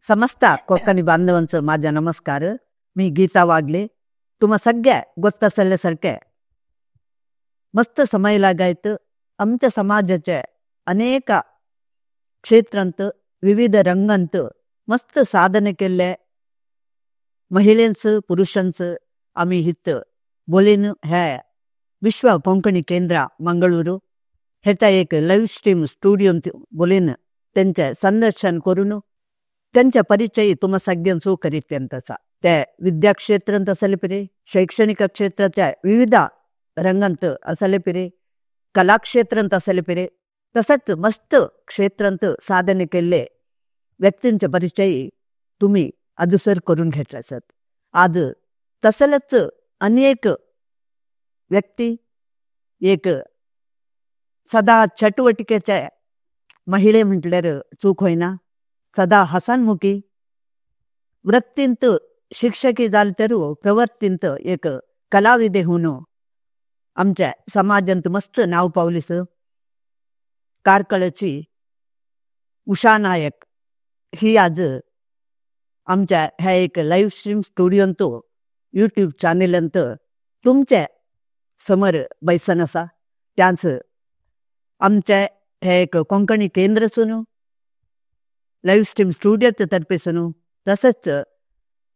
समस्त कोंकणी बांधवांचो माझा नमस्कार. मी गीता वागले. तुम्हा सगळ्या गोत आसल्यासारखे मस्त समय लागायत आमच्या समाजाचे अनेक क्षेत्रांत विविध रंगांत मस्त साधने केल्ले महिलांच पुरुषांच आम्ही हित बोलीन हे विश्व कोंकणी केंद्र मंगळूरू ह्याचा एक लाईव्ह स्ट्रीम स्टुडिओ बोलीन त्यांचे संदर्शन करून त्यांचा परिचय तुम्हा सगळ्यांचो करीत तसा ते विद्याक्षेत्रांत असले पिरे, शैक्षणिक क्षेत्राच्या विविध रंगांत असले पिरे, कलाक्षेत्रांत असले पिरे, तसंच मस्त क्षेत्रांत साधने केल्ले व्यक्तींचे परिचय तुम्ही अदुसर करून घेतले असत. आज तसलच अनेक व्यक्ती एक सदा चटुवटिकेच्या महिले म्हटल्यार चूक होईना, सदा हसनमुखी वृत्तींत शिक्षकी जाले तर प्रवृत्तींत एक कलाविदे होऊन आमच्या समाजांत मस्त नाव पावलीस कार्कळची उषा नायक ही आज आमच्या ह्या एक लाईव्ह स्ट्रीम स्टुडियोंत यूट्यूब चॅनलांत तुमच्या समोर बैसन आसा. त्याच आमच्या हे एक कोंकणी केंद्र सुनू लाईव्ह स्ट्रीम स्टुडियोच्या तर्फे सुनू तसंच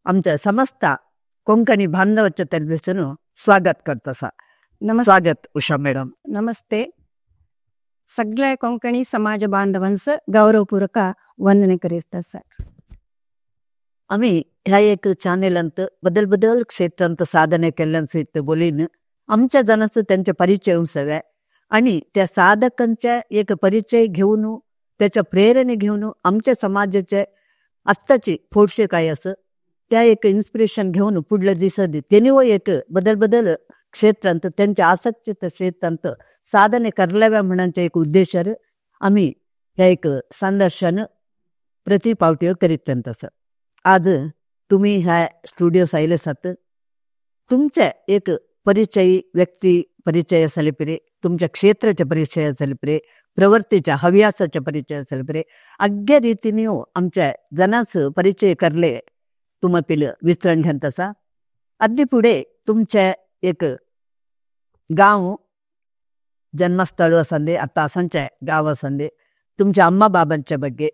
आमच्या समस्त कोंकणी बांधवाच्या तर्फे सुनू स्वागत करत आसा. स्वागत उषा मॅडम. नमस्ते. सगळ्या कोंकणी समाज बांधवांचं गौरवपूर्वक वंदने करीत आसा. आम्ही ह्या एक चॅनलांत बदल बदल क्षेत्रांत साधने केल्ल्यान बोलीन आमच्या जनांचो त्यांचे परिचय सगळे आणि त्या साधकांच्या एक परिचय घेऊन त्याच्या प्रेरणे घेऊन आमच्या समाजाचे आत्ताची फोडशे काय असं त्या एक इन्स्पिरेशन घेऊन पुढल्या दिसत त्यांनी व एक बदल बदल क्षेत्रांत त्यांच्या आसक्तीच्या क्षेत्रांत साधने करल्याव्या म्हणण्याचा एक उद्देश आम्ही ह्या एक संदर्शन प्रति पावटी करीत तसं. आज तुम्ही ह्या स्टुडिओ आयले सात तुमचे एक परिचय व्यक्ती परिचय असले पिरे, तुमच्या क्षेत्राचे परिचय असले पिरे, प्रवृत्तीच्या हव्यासाचे परिचय असले पिरे, अग्य रीतीने आमच्या जनाचं परिचय करले तुम्हा पिलं विचरण घेत तसा. अगदी पुढे तुमचे एक गाव जन्मस्थळ असंदे आता असंचे गाव असंदे तुमच्या अम्मा बाबांच्या ಬಗ್ಗೆ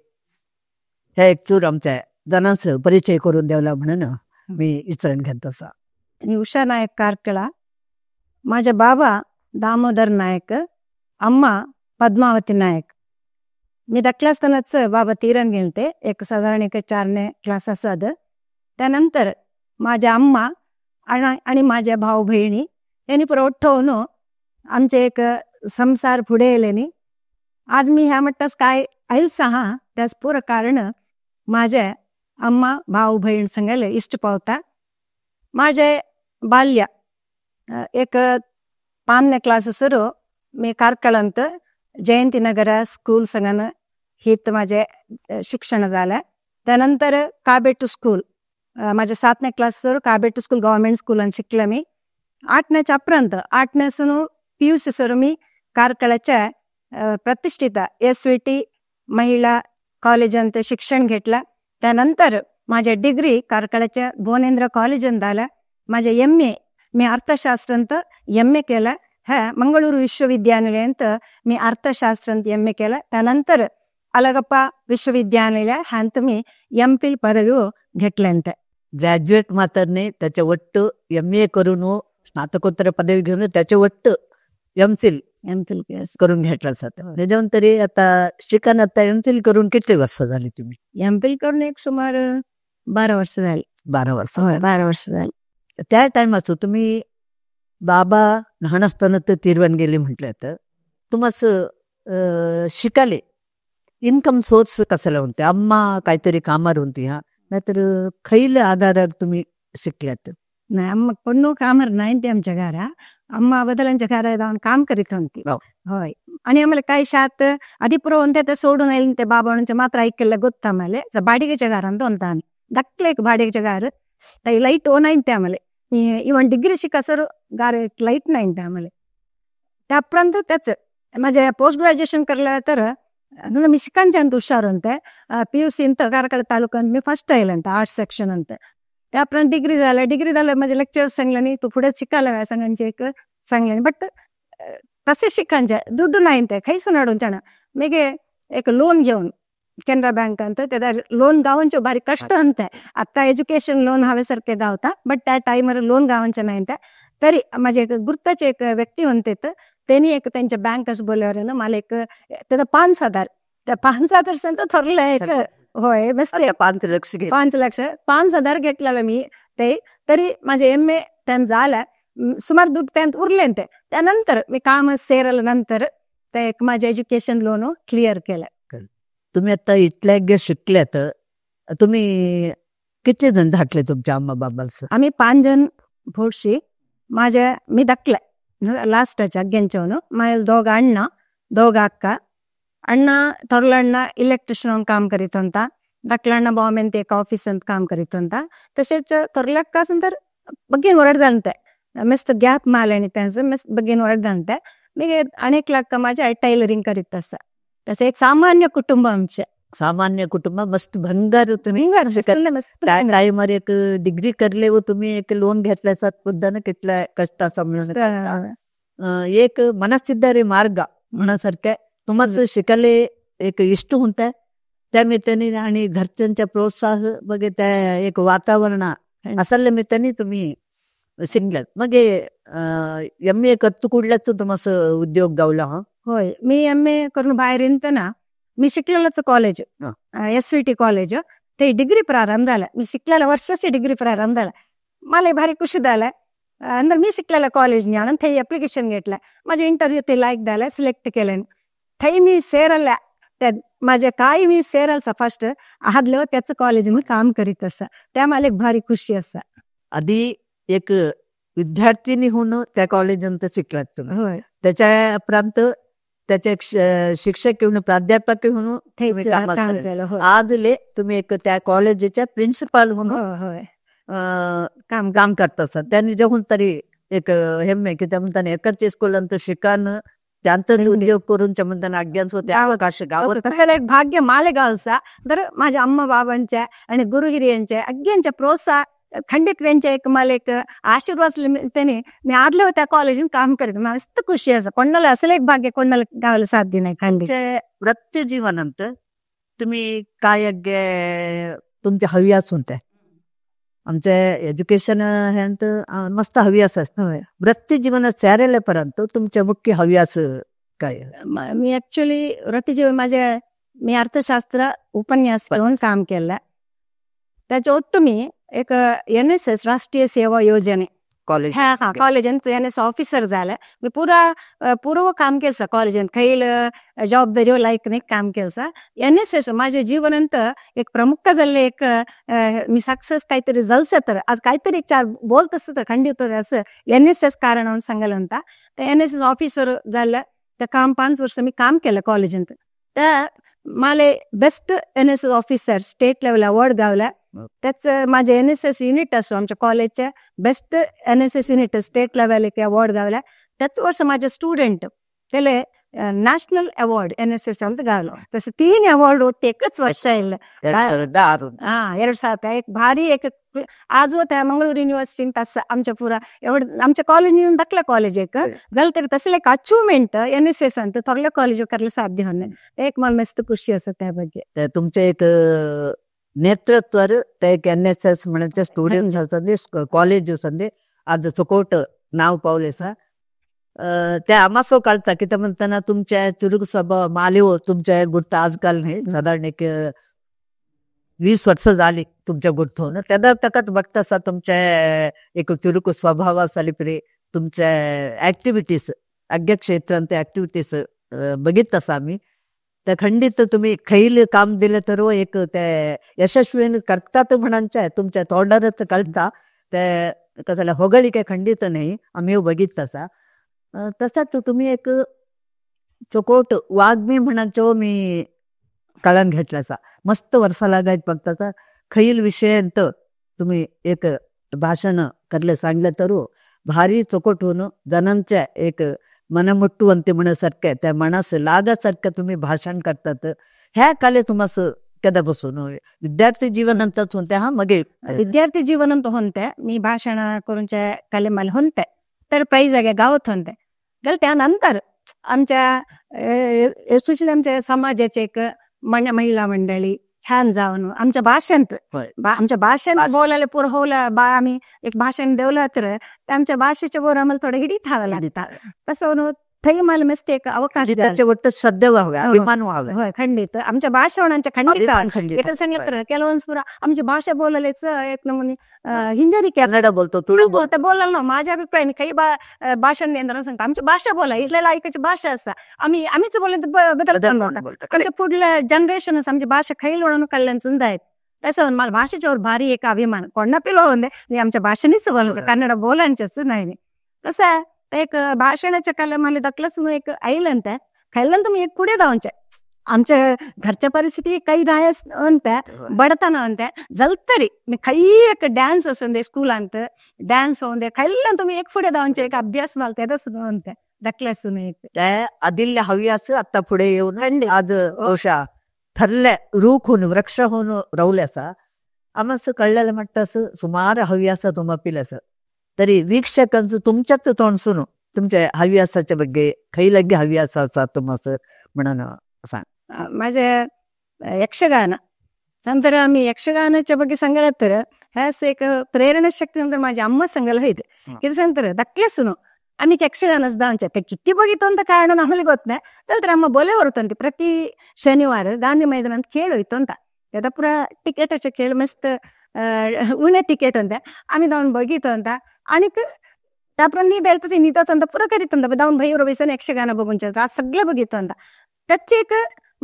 हे एक चूर आमच्या जनांचं परिचय करून द्यावला म्हणून मी विचरण घेत असा. मी उषा नायक कार्कळा. माझ्या बाबा दामोदर नायक, अम्मा पद्मावती नायक. मी धाकले असतानाच बाबा तीरन गेलते, एक साधारण एक 4 क्लास असं. त्यानंतर माझ्या अम्मा आणि माझ्या भाऊ बहिणी यांनी पुरवठवून आमचे एक संसार पुढे येलेनी. आज मी ह्या म्हटताच काय आयल्स आहा त्याच पुरं कारण माझ्या अम्मा भाऊ बहीण संगले इश्ट पावता. माझे बाल्य एक 5 क्लास सुरू मी कार्कळंत जयंतीनगर स्कूल संगन हित माझे शिक्षण झालं. त्यानंतर काबेटू स्कूल माझ्या 7 क्लास सुरू काबेटू स्कूल गव्हर्मेंट स्कूलान शिकलं मी. 8च्या उपरांत 8ण्यासून PUC सुरू मी कार्कळच्या प्रतिष्ठित SVT महिला कॉलेजांत शिक्षण घेतलं. त्यानंतर माझ्या डिग्री कार्कळच्या भुवनेंद्र कॉलेजांत झालं. माझ्या MA मी अर्थशास्त्रांत MA केलं. ह्या मंगळूरू विश्वविद्यालयांत मी अर्थशास्त्रांत MA केलं. त्यानंतर अलगप्पा विश्वविद्यालय ह्यांत मी MPhil पदवी घेतल्यानंतर ग्रॅज्युएट मात्र त्याच्या वट्ट MA करून स्नातकोत्तर पदवी घेऊन त्याच्या वट्ट MPhil करून घेतला जातं. त्याच्यानंतर तरी आता शिकण आता MPhil करून किती वर्ष झाली तुम्ही? MPhil करून एक सुमार 12 वर्ष झाली. 12 वर्ष. 12 वर्ष झाली. त्या टायमाचो तुम्ही बाबा लहान असताना तर तिरवण गेले म्हटलं तर तुम्हाला शिकाले इन्कम सोर्स कसाला होते? अम्मा काहीतरी कामार होती हा, नाहीतर खैल आधारावर तुम्ही शिकल्यात? नाही, अम्मा कोण कामार नाही ते आमच्या घरा. अम्मा बदलांच्या घरा जाऊन काम करीत होती. होय. आणि आम्हाला काही शात आधी पुरवून ते सोडून आले ते बाबांचे मात्र ऐकलं गोत्ता आम्हाला बाडिगेच्या घरांत होता आम्ही धाकले एक बाडिगेच्या घर ताई लाईट ओ नाही ते आम्हाला इवन डिग्री शिकासर गार लाईट नाही ते आम्हाला. त्यापर्यंत त्याच माझ्या पोस्ट ग्रॅज्युएशन करलं तर ಅಂದ್ರೆ मी शिकांचे ಅಂತ ಹುಷಾರು ಅಂತೆ. PUC ಅಂತ ಕಾರ್ಕಳ तालुक्यात मी फर्स्ट आयले अंत आर्ट्स सेक्शन अंत. त्या उपरांत डिग्री झालं. डिग्री झालं माझे लेक्चर सांगल्यानी तू पुढे शिकायला सांगांचे एक सांगल्यानी, बट तसे शिकांचे दुड्डू नाही ते खैसून हाडून त्यानं मेगे एक लोन घेऊन केनरा बँक ಅಂತ त्यादा लोन गावांचे भारी कष्ट अंते. आता एज्युकेशन लोन हवेसारखे गावता, बट त्या टाइमर लोन गावांचे नाही ते. तरी माझे एक गुर्ताचे एक व्यक्ती होते त्यांनी एक त्यांच्या बँक असं बोलल्यावर ना मला एक त्याचा 5,000, त्या 5,000 संत ठरलं एक होय मस्त 5 लक्ष 5 लक्ष 5,000 घेतलेलं मी ते. तरी माझे MA त्यांना झालं, सुमार दुड्ड त्यांत उरले ते. त्यानंतर मी काम सेरलं नंतर ते एक माझे एज्युकेशन लोन क्लिअर केलं. तुम्ही आता इतल्या शिकल्यात, तुम्ही किती जण धाकले तुमच्या अम्मा बाबाचं? आम्ही 5 जण भोडशी. माझ्या मी धाकले लास्टाच्या अग्यांच्यावन. माझे दोघं अण्णा दोघं अक्का. अण्णा थोरला अण्णा इलेक्ट्रिशियन काम करीत होता, धाकला अण्णा बॉम्बेंत एक ऑफिसांत काम करीत होता. तसेच थोरल्या अक्का तर बगीन ओरडजालते मस्त गॅप मारले आणि त्यांचं मस्त बगीन ओरडजालते. मी अनेक लाख माझ्या टैलरिंग करीत असा. तसं एक सामान्य कुटुंब आमचे. सामान्य कुटुंब मस्त भंगार तुम्ही टायमार एक डिग्री करले व तुम्ही एक लोन घेतल्याचा सुद्धा ना कितल्या कष्ट समजून एक मनसिद्धारे मार्ग म्हणण्यासारखे तुम्हाला शिकले एक इष्ट होता त्या मित्रांनी आणि घरच्यांच्या प्रोत्साह मग त्या एक वातावरण असल्या मित्रांनी तुम्ही शिकलात. मग MA करतो कुठल्याच तुम्हाला उद्योग गावला? हा होय, मी MA करून बाहेर येत ना मी शिकलेलंच कॉलेज SVT college ते डिग्री प्रारंभ झाला. मी शिकलेल्या वर्षाची डिग्री प्रारंभ झाला. मला भारी खुशी झालं. अंदर मी शिकलेल्या कॉलेजनी आणि थंय अप्लिकेशन घेतलं, माझे इंटरव्ह्यू ते लायक झालं, सिलेक्ट केलं. थंय मी सेरल्या त्या माझ्या काय मी सेरलचा फर्स्ट आदलं त्याचं कॉलेज मी काम करीत असा, त्या मला एक भारी खुशी असा. आधी एक विद्यार्थिनी होऊन त्या कॉलेजांत शिकलात तुम्ही, त्याच्या उपरांत त्याचे शिक्षक येऊन प्राध्यापक म्हणून आजले तुम्ही एक त्या कॉलेजच्या प्रिन्सिपाल म्हणून काम काम करत असतात. त्यांनी जेव्हा तरी एक हेम्मे की त्या म्हणताना एकच स्कूलांत शिकान त्यांचाच उद्योग करून त्या म्हणताना अज्ञान होते अवकाश गावात एक भाग्य मालेगावचा. तर माझ्या अम्मा बाबांच्या आणि गुरु हिरियांच्या अज्ञांच्या प्रोत्साह खंडित त्यांच्या एक मला एक आशीर्वाद त्याने मी आदले त्या कॉलेजात काम करीत मस्त खुशी असं. कोणाला असेल एक भाग्य, कोणाला गावाला साध्य नाही. खंडित वृत्ती जीवनांत तुम्ही काय तुमच्या हव्यास होत्या? आमच्या एज्युकेशन ह्यांत मस्त हव्यास असतं. वृत्ती जीवनात सेरेल्यापर्यंत तुमच्या मुख्य हव्यास काय? मी ऍक्च्युली वृत्ती जीवन माझ्या मी अर्थशास्त्र उपन्यास घेऊन काम केलं. त्याच्या ಒಟ್ಟು मी एक NSS राष्ट्रीय सेवा योजने कॉलेज हा हा कॉलेजांत NS officer झालं. मी पुरा पूर्व काम केलं कॉलेजांत, खैल जबाबदारी लायक नाही काम केलं. NSS माझ्या जीवनांत एक प्रमुख झाले एक मी सक्सेस काहीतरी जलसे तर आज काहीतरी एक चार बोलत असतं तर खंडित असं NSS कारण म्हणून सांगायला म्हणता. तर NSS officer झालं त्या काम 5 वर्ष मी काम केलं कॉलेजांत. त्या मला best NSS officer state level award गावला. त्याचं माझे NSS unit असो आमच्या कॉलेजच्या best NSS unit state level एक अवॉर्ड गावला. त्याच वर्ष माझे स्टुडंट त्याला नॅशनल अवॉर्ड NSS ಅಂತ गावलो. तसं 3 अवॉर्ड ಒಟ್ಟು एकच वर्ष ಇಲ್ಲ. 2006 हा 2007 एक भारी एक आज होत्या मंगळूर युनिव्हर्सिटी तसं आमच्या पुरा एवढं आमच्या कॉलेज दाखला कॉलेज एक झालं तरी तसं एक अचिव्हमेंट NSS ಅಂತ थोरल्या कॉलेज करायला साध्य होणे एक मला मस्त खुशी असत त्या ಬಗ್ಗೆ. तुमचे एक नेतृत्व ते एक NSS म्हणायचे स्टुडंट असंदे कॉलेज असंदे आज चोकोट नाव पावले सा त्या आमासो कळता की ते म्हणताना तुमच्या चुरुक स्वभाव मालेव तुमच्या गुर्त आजकाल नाही साधारण एक 20 वर्ष झाली तुमच्या गुर्त होणं त्यादा तकत बघता असा तुमच्या एक चुरुक स्वभाव असाली परी तुमच्या ऍक्टिव्हिटीज अज्ञ क्षेत्रांत ऍक्टिव्हिटीज बघित असा आम्ही. त्या खंडित तुम्ही खैल काम दिलं तर एक ते यशस्वी करतात म्हणांच्या तुमच्या तोंडारच कळता ते कसं होगळी काही खंडित नाही आम्ही बघित तसा. तसाच तुम्ही एक चोकोट वाग्मी म्हणांचो मी कळण घेतल्याचा मस्त वर्षा लागायत बघताचा खैल विषयंत तुम्ही एक भाषण करले सांगलं तर भारी चोकोट होऊन जणांच्या एक मन मुट्टुवंते म्हणसारखे त्या मनास लागासारखे तुम्ही भाषण करतात. ह्या कले तुम्हास केदा बसून विद्यार्थी जीवनांतच होते हा मगे विद्यार्थी जीवनांत होते मी भाषण करूनच्या कले मला होते तर प्राईज आगे गावत होते. गल त्यानंतर आमच्या एस्पेशली आमच्या समाजाचे एक महिला मंडळी छान जाऊन आमच्या भाषेंत आमच्या भाषेंत बोलायला पुरं होला बा आम्ही एक भाषण देवलं तर आमच्या भाषेच्या वर आम्हाला थोडं हिडीत हवं लागता. तसं थंय मला मस्त एक अवकाश त्याच्या श्रद्धा व्हावे, अभिमान व्हावे. होय खंडित आमच्या भाषा खंडित सांगितलं ಕೆಲವೊಂದು ಪುರ आमची भाषा बोलायच एक नमुने हिंजरी कन्नड बोलतो तुळू बोलतो बोलायला ना. माझ्या अभिप्रायाने काही भाषण देणार सांगता आमची भाषा बोला इथल्याला ऐकायची भाषा असा आम्ही आम्हीच बोलत बदल आमच्या पुढल्या जनरेशन आमची भाषा खैल म्हणून कल्याण सुद्धा आहेत. तसं मला भाषेच्यावर भारी एक अभिमान कोणा पिलो होते आमच्या भाषेनेच बोलायचं कन्नड बोलायचंच नाही. तसं एक भाषणाच्या कला मला दखलच एक आईलंत खायला तुम्ही एक पुढे धावचे आमच्या घरच्या परिस्थिती काही नाही अंत बडतನ अंत जलतरी मी काही एक ಡ್ಯಾನ್ಸ್ असंದೆ स्कूल ಅಂತ ಡ್ಯಾನ್स ಒಂದೇ ಕೈಲ್ಲ तुम्ही एक पुढे धावचे एक अभ्यास मालते तसं अंत दखलच एक आदिल्य हव्यास आता पुढे येऊन आज ಬಹುಶಃ ठरले रूख होऊन वृक्ष होऊन रावल्याचा आम्हाला कळलेलं म्हणतं सुमार हव्यास तुम्हाला तरी वीक्षकांचं तुमच्याच तोंडसून तुमच्या हव्यासाच्या ಬಗ್ಗೆ खैलग्गे हव्यास असा तुम्हाला म्हणून सांग. माझे यक्षगान नंतर आम्ही यक्षगानाच्या ಬಗ್ಗೆ सांगायला तर ह्याच एक प्रेरणा शक्ती नंतर माझी अम्मा सांगायला होते किती सांगतर दखलेसून आम्ही यक्षगानच दावचे ते किती बघितो ಅಂತ ಕಾರಣ आम्हाला ಗೊತ್ತ नाही तर ಅಮ್ಮ बोले ಹೊರತಂತೆ ಪ್ರತಿ ಶನಿವಾರ ಗಾಂಧಿ ಮೈದಾನ ಅಂತ ಕೇಳೋಯ್ತು ಅಂತ त्याचा पुरा तिकेटाचे खेळ मस्त उणे तिकेट ಅಂತ आम्ही जाऊन बघितो ಅಂತ आणि त्यापर्यंत न्हीद ते न्हिदत ಅಂತ पुरा करीत ಅಂತ जाऊन भैर बैसन यक्षगान बघून आज सगळं बघितो ಅಂತ. त्याचे एक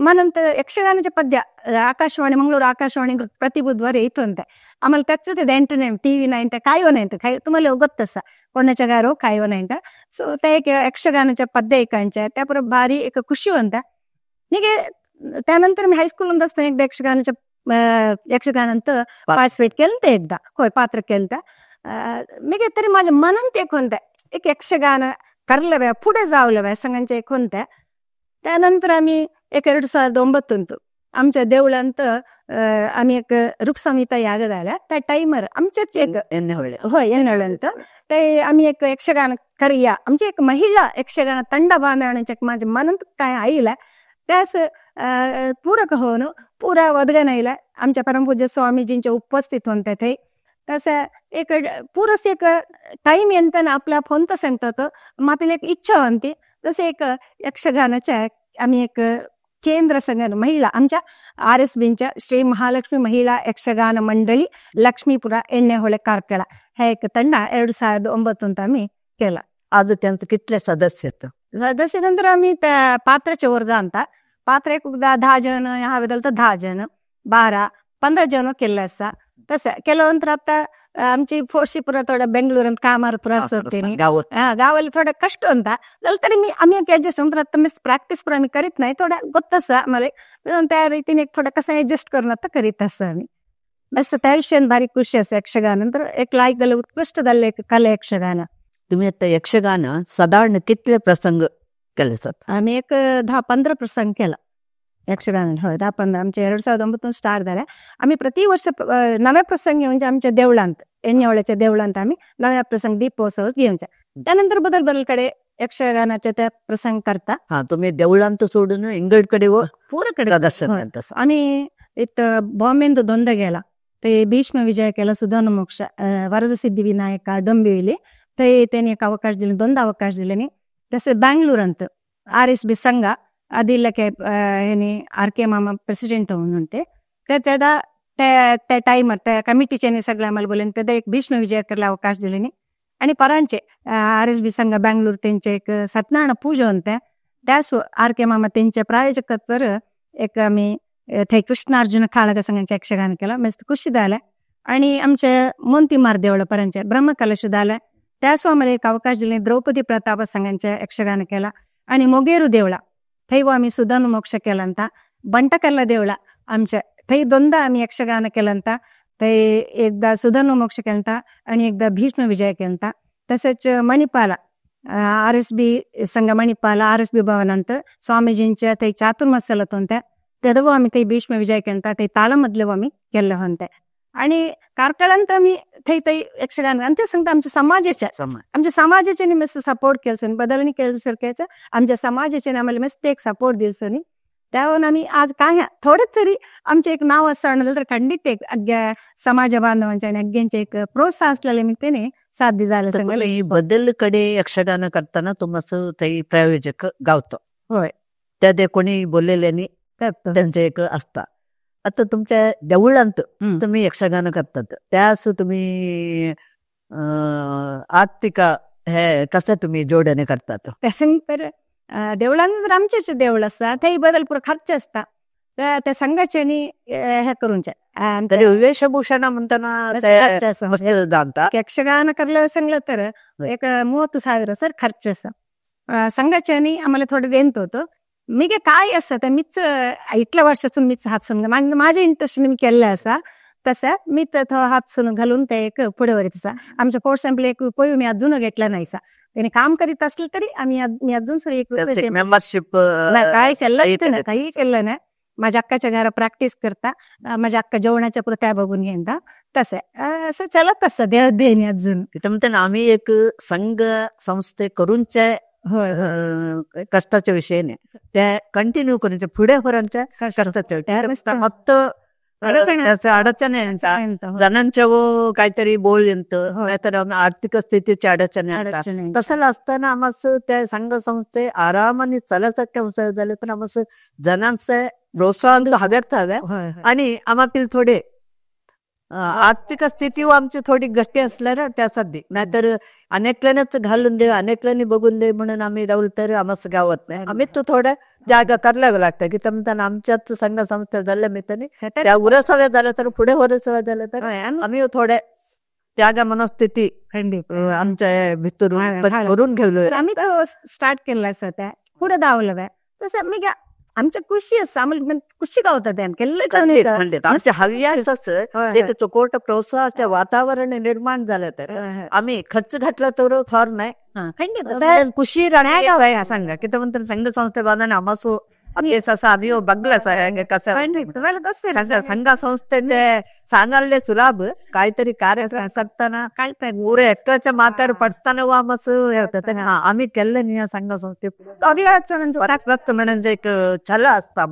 मನंत यक्षगानाचे पद्य आकाशवाणी मंगळूर आकाशवाणी प्रति बुधवार येतो ಅಂತ आम्हाला त्याचं ते एंटरटेनमेंट टीव्ही नाही ಅಂತ कायो नाही काय तुम्हाला ಗೊತ್ತಸ कोणाच्या गारो कायो नाही ಅಂತ. ಸೊ ते एक यक्षगानाच्या पद्य ऐकायच्या त्याबरोबर भारी एक खुशी ಅಂತ. ಹೀಗೆ त्यानंतर मी हायस्कूल असताना एकदा यक्षगानाच्या यक्षगानांत पार्टिसिपेट केलं ते एकदा होय पात्र केलं. मी तरी माझ्या मनात एक होतं एक यक्षगान करलं पुढे जावलं संघांचे एक होतं. त्यानंतर आम्ही एक 2009 आमच्या देवळांत आम्ही एक ऋक्संहिता याग झाल्या त्या टाइमर आमच्याच एक होय एन्नहळंत ते आम्ही एक यक्षगान करूया आमची एक महिला यक्षगान ತಂಡ बांधण्याचे माझ्या मनात काय आईला त्यास पूरक होऊन पुरा वदगन आयला आमच्या परमपूज्य स्वामीजींच्या उपस्थित होते ते. तसं एक पुरस एक टाइम येताना आपल्या फोन तर सांगतो मातील एक इच्छा होती जसं एक यक्षगानाच्या आम्ही एक केंद्र संघ महिला आमच्या RSBच्या श्री महालक्ष्मी महिला यक्षगान मंडळी लक्ष्मीपुरा एण्णेहोळे कार्कಳ हे एक ತಂಡ 2009 ಅಂತ आम्ही केला. आज त्यांचं कितले सदस्य आहेत? सदस्य नंतर आम्ही त्या पात्राच्या वर जाणता पात्र एक 10 जण हवे तर 10 जण 12 15 जण केले असा. तसं ಕೆಲವೊಂದ್ರ आता आमची फोर्शीपुರ थोडं बेंगळूर कामारपुರ सोडते गावाला थोडं कष्ट ಅಂತ तरी मी आम्ही ऍडजस्ट नंतर आता मी प्रॅक्टिस पण आम्ही करीत नाही थोडं गोत्तस आम्हाला त्या रीतीने थोडं कसं ऍडजस्ट करून आता करीत असं आम्ही बस. त्या विषयान भारी खुशी असे यक्षगान नंतर एक लायक झालं उत्कृष्ट झालं एक कला यक्षगान. तुम्ही आता यक्षगान साधारण कितले प्रसंग केले सर? आम्ही एक 10-15 प्रसंग केला यक्षगान. होय 10-15 आमचे 2009 स्टार्ट झाल्या. आम्ही प्रतिवर्ष नव्या प्रसंग म्हणजे आमच्या देवळांत एण्णेहोळ्याच्या देवळांत आम्ही नव्या प्रसंग दीपोत्सव घेऊन त्यानंतर बदल बदलकडे यक्षगानाच्या त्या प्रसंग करता. हा तुम्ही देवळांत सोडून इंगळकडे व पूरकडे प्रदर्शन. आम्ही इथं बॉम्बेंत दोनदा गेला ते भीष्म विजय केला सुधानुमोक्ष वरदसिद्धी विनायक डोंबिवली ते त्यांनी एक अवकाश दिले दोनदा अवकाश दिले. तसे बँगलोर RSB संघ ಅದಿಲ್ಲಕ್ಕೆ ಏನಿ आर के मामा प्रेसिडेंट म्हणून ते त्यादा त्या टाइमर त्या कमिटीचे सगळे आम्हाला बोलून त्यादा एक भीष्म विजय करायला अवकाश दिले. आणि परांचे RSB संघ बँगलोर त्यांचे एक सत्यनारायण पूजा होत्या त्यास आर के मामा त्यांच्या प्रायोजकत्वर एक आम्ही थंय कृष्णार्जुन काळग संघाचे यक्षगान केला मस्त खुशी झाल्या. आणि आमच्या मोंतीमार देवळ परांचे ब्रह्मकलश झाल्या त्यास आम्हाला एक अवकाश दिले द्रौपदी प्रताप संघांचे यक्षगान केला. आणि मोगेरू देवळा थंय आम्ही सुधानुमोक्ष केला ಬಂಟಕಲ್ಲ ದೇವಳ आमच्या थंय दोनदा आम्ही यक्षगान केलं थंय एकदा सुधानुमोक्ष केलता आणि एकदा भीष्म विजय केलता. तसेच मणिपाला RSB संघ मणिपाल RSB भवनांत स्वामीजींच्या थंय चातुर्मास चलत होते तेदवो आमी थंय भीष्म विजय केलता थंय ताळमदले आमी केल्ले होते आणि कार्कळांत आमी थंय थंय यक्षगान आणि ते सांगता आमच्या समाजाच्या आमच्या समाजाचे मस्त सपोर्ट केलसो बदलणी केलं सारख्याच्या आमच्या समाजाचे आम्हाला मस्त एक सपोर्ट दिलसो न्ही त्यावर आम्ही आज काय थोडे तरी आमचे एक नाव असं म्हणलं तर खंडित एक अग्या समाज बांधवांचे आणि अग्यांचे एक प्रोत्साहन असलेले निमित्ताने साध्य झालं. सांगायला बदल कडे यक्षगान करताना तुम्हाला थंय प्रायोजक गावतो. होय, त्या ते कोणी बोललेल्यानी त्यांचे एक असता. आता तुमच्या देवळांत तुम्ही यक्षगान करतात त्यास तुम्ही आर्थिक हे कसं तुम्ही जोडणे करतात? तर देवळान तर आमचेच देवळ असता थंय बदल पुरो खर्च असता त्या संघाच्यानी हे करूनचे तरी वेशभूषण म्हणताना यक्षगान करलं सांगलं तर एक 30,000 सर खर्च असा संघाच्यानी आम्हाला थोडं देत होतं. मी काय असं तर मीच इतल्या वर्षातून मीच हात सोडून माझ्या इंटरेस्टने मी केल्ले असा तसं मी तर हात सोडून घालून ते एक पुढे वरीत असा आमच्या पोट सॅम्पल एक पयो मी अजून घेतला नाहीसा त्याने काम करीत असलं तरी आम्ही मी अजून एक मेंबरशिप काय केलं नाही, काही केलं नाही. माझ्या अक्काच्या घरा प्रॅक्टिस करता, माझ्या अक्का जेवणाच्या पुरं त्या बघून घेता तसं असं चलत असं देव देणे अजून. म्हणते आम्ही एक संघ संस्थे करूनचे कष्टाच्या विषयाने त्या कंटिन्यू करून पुढे होरांच्या कष्टाच्या फक्त अडचण जणांच्या व काहीतरी बोल येत नाहीतर आर्थिक स्थितीच्या अडचणी येतात. तसं असताना आम्हाला त्या संघ संस्थे आरामाने चालासारख्या झाले तर आम्हाला जणांचं प्रोत्साहन हव्यात हव्या आणि आम्हाला थोडे आर्थिक स्थिती आमची थोडी गट्टी असल्यार त्यासाठी नाहीतर अनेकल्यानेच घालून दे अनेकल्याने बघून दे म्हणून आम्ही राहुल तर आम्हाला गावत नाही. आम्ही तो थोड्या जागा करायला लागतं की म्हणताना आमच्याच संघ संस्था झाल्या मित्रांनी त्या उरसाव्या झाल्या तर पुढे उरसाव्या झाल्या तर आम्ही थोड्या त्यागा मनस्थिती आमच्या भितरून करून घेतलो. आम्ही स्टार्ट केलं असं त्या पुढे धावलं तसं मी आमच्या खुशी असं आम्हाला खुशी गावतात हव्या चोकोट प्रोत्साहाच्या वातावरण निर्माण झालं तर आम्ही खर्च घातला तर फार नाही खुशी राहण्या सांगा की म्हणतात संघ संस्थे बांधणे आम्हाला आम्ही बघलं कसं संघ संस्थेचे सांगायला सुलाभ काहीतरी कार्य करताना पुरे एकट्याच्या माथ्यावर पडताना व आम्हाला आम्ही केलं नाही संघ संस्थे म्हणजे एक छल असता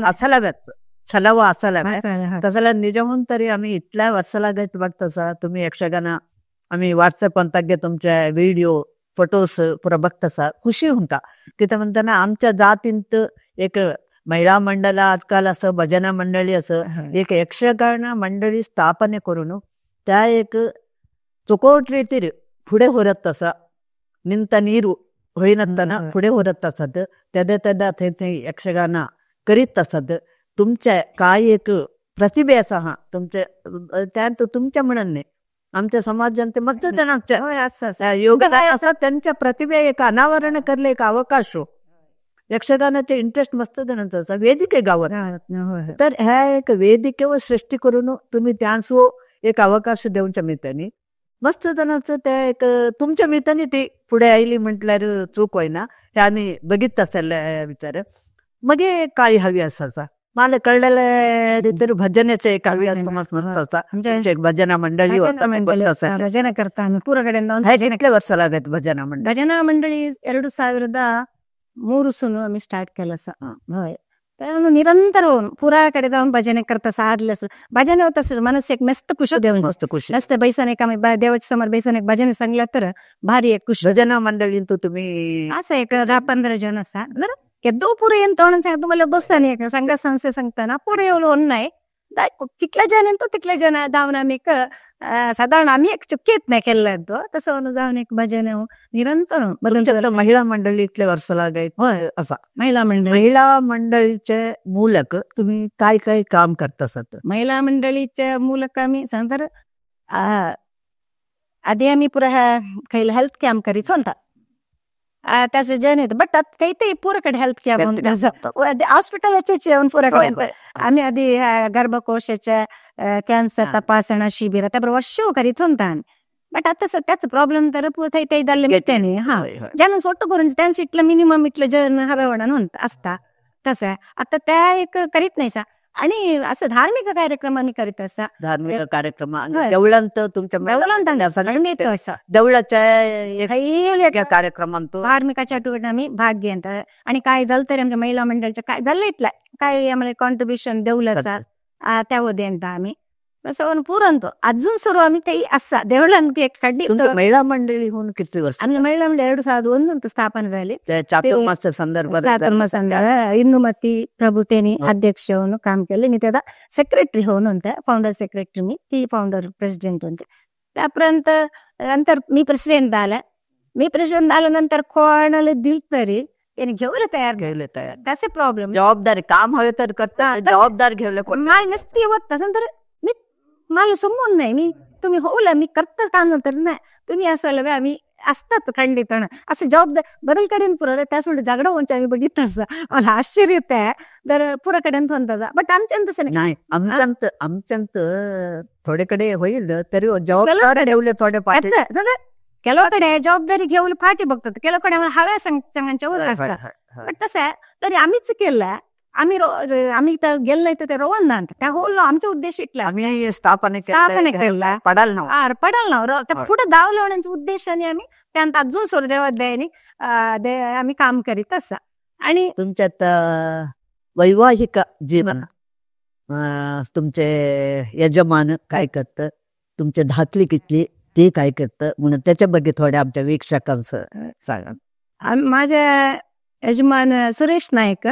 असायला छलाव असायला तसला निजहून तरी आम्ही इतल्या वर्षाला गत बघतसा तुम्ही यक्षगान आम्ही व्हॉट्सअप अंतागे तुमच्या व्हिडिओ फोटोस पुरा बघतसा खुशी होता की म्हणताना आमच्या जातींत एक महिला मंडळ आजकाल असं भजना मंडळी असं एक यक्षगान मंडळी स्थापने करून त्या एक चुकोट रीतीर पुढे होरत तसा निंत नीರು होईनताना पुढे होरत असत तेदा तेदा थंय थंय यक्षगान करीत असत. तुमच्या काय एक प्रतिभे असा हा तुमच्या त्यात तुमच्या म्हणून नाही आमच्या समाजात मस्त जणांच्या योगदान असा त्यांच्या प्रतिभे एक अनावरण करले एक अवकाश हो यक्षगानाचे इंटरेस्ट मस्त जणांचा असा वेदिके गावात तर ह्या एक वेदिकेवर सृष्टी करून तुम्ही त्यांसो एक अवकाश देऊनच्या मित्रांनी मस्त जणांचं त्या एक तुमच्या मित्रांनी ती पुढे आयली म्हटल्यार चूक होईना हे आम्ही बघित असेल विचार. मग काय हवी असायचा मला कळलेलं तर भजनाचं एक हवी असतो मस्त मस्त असा एक भजना मंडळी भजन करता कितले वर्ष लागत भजना मंडळी? भजना मंडळी 2003 सुन आम्ही स्टार्ट केलं असं. होय, निरंतर होऊन पुराकडे जाऊन भजन करता सारले असं भजन होत असं मनस एक मस्त खुशी देऊन मस्त खुशी मस्त बैसन एक आम्ही देवाच्या समोर बैसन एक भजन सांगलं तर भारी एक खुशी. भजना मंडळी तुम्ही असं एक 10-15 जण असा केदो पुरे येऊन तोंड सांग तुम्हाला बसता नाही संघ संस्थे सांगताना पुरे येऊन नाही कितल्या जण येतो तितले जण धावून आम्ही साधारण आम्ही एक चुकीत नाही केलं तो तसं जाऊन एक भजन निरंतर. महिला मंडळी इतले वर्ष लागायत असा महिला मंडळी महिला मंडळीचे मूलक तुम्ही काय काय काम करता सत? महिला मंडळीच्या मूलक आम्ही सांगतर आधी आम्ही पुरा हेल्थ कॅम्प करीत होता त्याचे जण येत बट ते ते पुरकडे हेल्थ कॅम्प हॉस्पिटलाचे जेवण पुरकडे आम्ही आधी गर्भकोशाच्या कॅन्सर तपासणा शिबिर त्याबरोबर वर्ष करीत होता. बट आता त्याच प्रॉब्लेम तर थंय ते जाल्ले तेनी हा जेन्ना सोट्ट करून त्यांचं इतलं मिनिमम इतलं जन हवे असता तसं आता त्या एक करीत नाही सा. आणि असं धार्मिक कार्यक्रम आम्ही करीत असा धार्मिक कार्यक्रम देवळांत तुमच्या देवळांत देवळाच्या कार्यक्रमांत धार्मिक चटुवटीत आम्ही भाग घेत. आणि काय झालं तरी आमच्या महिला मंडळाच्या काय झालं इतलं काय आम्हाला कॉन्ट्रीब्युशन देवळाचा त्या देता आम्ही तसं पुरंत अजून सुरू आम्ही ते असा देवळांत एक खड्डी. महिला मंडळी होऊन किती वर्ष? आम्ही महिला मंडळी 2001 स्थापन झाली. चातुर्मास संदर्भात चातुर्मास इंदुमती प्रभू त्यांनी अध्यक्ष होऊन काम केले. मी त्याचा सेक्रेटरी होऊन होते, फाउंडर सेक्रेटरी मी, ती फाउंडर प्रेसिडेंट होते. त्यापर्यंत नंतर मी प्रेसिडेंट झाला. मी प्रेसिडेंट झाल्यानंतर कोणाला दिल तरी त्यांनी घेऊन तयार घेतलं तयार तसे प्रॉब्लेम जबाबदारी काम हवे तर करता जबाबदार घेवलं नाही नसती होत तसं. तर मला समजून नाही मी तुम्ही होला मी करतच काम तर नाही तुम्ही असाल आम्ही असतात खंडित असं जबाबदार बदल कडेन पुरं त्या सोडून झगडं होऊन आम्ही बघितलं असं मला आश्चर्य आहे तर पुराकडेन फोन बट आमच्यान तसं नाही. आमच्यात आमच्यात थोडेकडे होईल तरी जबाबदार ठेवले थोडे पाठी ಕೆಲवकडे जबाबदारी घेऊन फाटी बघतात, ಕೆಲवकडे हव्या संघांच्या वर असतात. बट तसं आहे तरी आम्हीच केलं. आम्ही आम्ही तर गेलो नाही तर ते रोवन ना त्या होल आमचा उद्देश इटला आम्ही स्थापना केला पडाल ना पडाल ना त्या पुढे धावलवण्याच्या उद्देशाने आम्ही त्यांत अजून सूर्यदेवाध्यायाने आम्ही काम करीत असा. आणि तुमच्यात वैवाहिक जीवन तुमचे यजमान काय करतं, तुमचे धाकली कितली ते काय करतं म्हणून त्याच्या ಬಗ್ಗೆ थोड्या आमच्या वीक्षकांचं सांगा. माझ्या यजमान सुरेश नाईक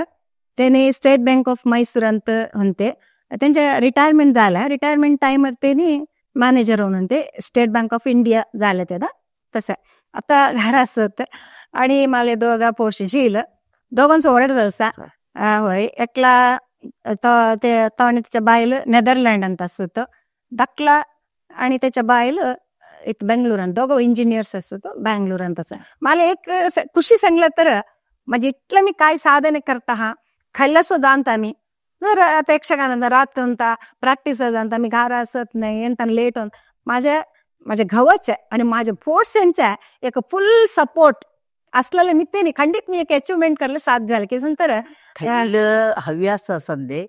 त्याने स्टेट बँक ऑफ मैसूर ಅಂತ होते. त्यांच्या रिटायरमेंट झाला. रिटायरमेंट टाइमवर त्यांनी मॅनेजर होऊन होते. स्टेट बँक ऑफ इंडिया झालं त्याला तसं आता घरा असत. आणि मला दोघा पोशी झील दोघांचं ओरड असा होय. एकला ते आणि त्याच्या बायल नेदरलँड ಅಂತ असत धाकला आणि त्याच्या बायल इथं बेंगळूर दोघं इंजिनियर्स असतो बँगलोर ಅಂತ. मला एक खुशी सांगलं तर म्हणजे इतलं मी काय साधने करता हा खायला सुद्धा ಅಂತ आम्ही जर आता यक्षगानांत रात ಅಂತ प्रॅक्टिस ಅಂತ मी घारा असत नाही ಅಂತ लेट होत. माझ्या माझ्या घवाच्या आणि माझ्या फोर्सेंच्या एक फुल सपोर्ट असलेलं मी ते खंडित मी एक अचिव्हमेंट करायला साध्य झालं की नंतर हव्यास संदे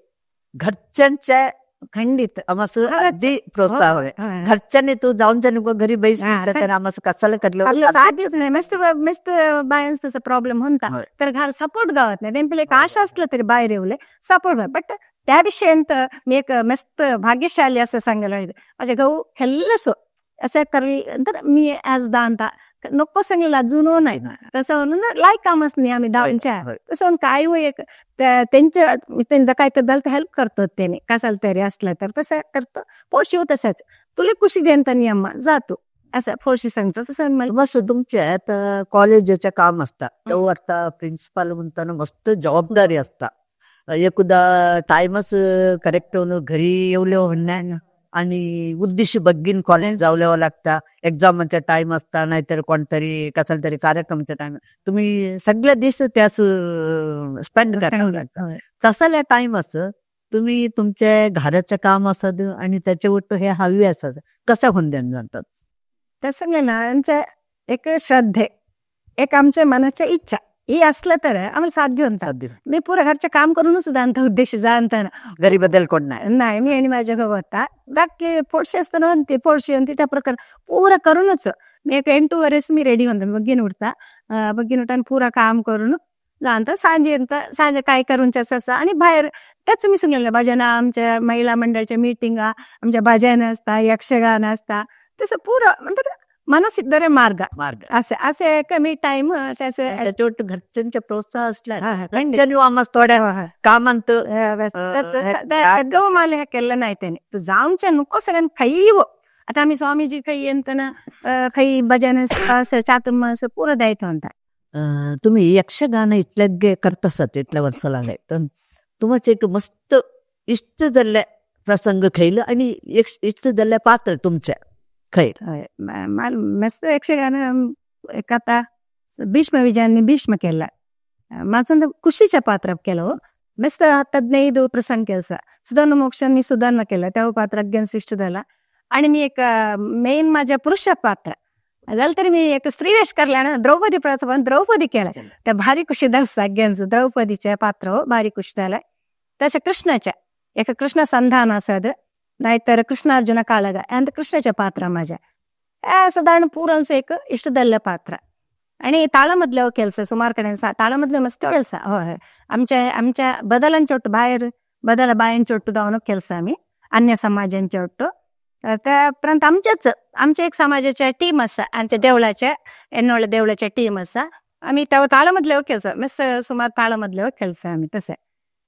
घरच्यांच्या खंडित आम्हाला प्रोत्साहन हवे. घरच्यांनी तू जाऊन घरी बैस आम्हाला कसाला करलं साध्यच नाही. मस्त मस्त बायन्स तसं प्रॉब्लेम होता तर घर सपोर्ट गावत नाही. त्यांना एक आशा असलं तरी बाहेर येऊले सपोर्ट. बट त्या विषयंत मी एक मस्त भाग्यशाली असं सांगायला पाहिजे. माझ्या गहू हेल्लसो असं करल तर मी आज दांता नको सांगितलं अजून नाही तसं म्हणून लायक कामच नाही आम्ही दावांच्या तसं काय हो एक त्यांच्या त्यांचं काय तर झालं तर हेल्प करतो त्याने कसाल तरी असलं तर तसं करतो. पोशी हो तसंच तुला खुशी देणं नियम जातो असं फोशी सांगतो तसं. मला मस्त तुमच्या आता कॉलेजाच्या काम असता तो आता प्रिन्सिपाल म्हणताना मस्त जबाबदारी असता. एकदा टाइमच करेक्ट होऊन घरी येवले म्हणण्या आणि उद्देश बग्गीन कॉलेज जावल्यावं लागता. एक्झामचा टाइम असता नाहीतर कोणतरी कसाल तरी कार्यक्रमचा टाइम तुम्ही सगळ्या दिवस त्याच स्पेंड करा. तसाल्या टाइम असं तुम्ही तुमच्या घराचं काम असत आणि त्याच्यावर हे हवी असत कसं होऊन जातात तसं ना. आमच्या एक श्रद्धे एक आमच्या मनाच्या इच्छा ही असलं तर आम्हाला साध्य होता. मी पुरा घरचं काम करूनच सुद्धा अंत उद्देश जाणताना घरी बदल कोण नाही नाही मी आणि माझ्या घव होता बाकी फोडशी असताना म्हणते फोडशी म्हणते त्या प्रकार पुरा करूनच मी एक 8 वरेस मी रेडी होते. बग्गीन उठता बग्गीन उठता पुरा काम करून जाणता सांजे सांजे काय करून असं आणि बाहेर त्याच मी सांगितलं भजन आमच्या महिला मंडळाच्या मिटिंगा आमच्या भजन असता यक्षगान असता तसं पुरं म्हणजे मनसिद्धरे मार्ग मार्ग असे असे कमी टाइम त्याच्यावर घरच्यांचा प्रोत्साहन असला थोड्या कामांत गहू मला हे केलं नाही त्याने तू जाऊनच्या नको सगळ्यांना खाई आता आम्ही स्वामीजी खाई येताना काही भजन चातुर्मास पुरं द्यायचं म्हणतात. तुम्ही यक्षगान इतल्या करत असत इतल्या वर्षाला तर तुमचं एक मस्त इष्ट जाल्ले प्रसंग खैल आणि इष्ट जाल्ले पात्र तुमच्या खैल. मस्त यक्षगान कथा भीष्म विजयाने भीष्म केला माझं खुशीच्या पात्र केलं हो. मस्त 15 प्रसंग केलं. सुधार्ण मोक्षांनी सुधारणा केला त्या पात्र अज्ञान शिष्ट झाला. आणि मी एक मेन माझ्या पुरुष पात्र जालें तरी मी एक स्त्रीवेश करल्यान द्रौपदी प्रथम द्रौपदी केला. त्या भारी खुशी जालें सगळ्यांचो द्रौपदीचे पात्र भारी खुशी जालें. तशें कृष्णाच्या एक कृष्ण संधान आसत नाहीतर कृष्णार्जुन काळग आनी कृष्णाचे पात्र माझ्या सादारण पुरांचो एक इश्ट जाल्लें पात्र. आणि ताळमधले ಕೆಲಸ सुमार कडेन ताळमधले मस्त ಕೆಲಸ. हय, आमच्या आमच्या बदलांचे ಒಟ್ಟು भायर बदल बायांचे ಒಟ್ಟು जावन ಕೆಲಸ आमी अन्य समाजांचे ಒಟ್ಟು. त्या उपरांत आमच्याच आमच्या एक समाजाचे टीम आसा, आमच्या देवळाचे एन्नोळे देवळाचे टीम आसा. आमी त्या ताळमधले ಕೆಲಸ मस्त सुमार ताळमधले ಕೆಲಸ आमी. तशें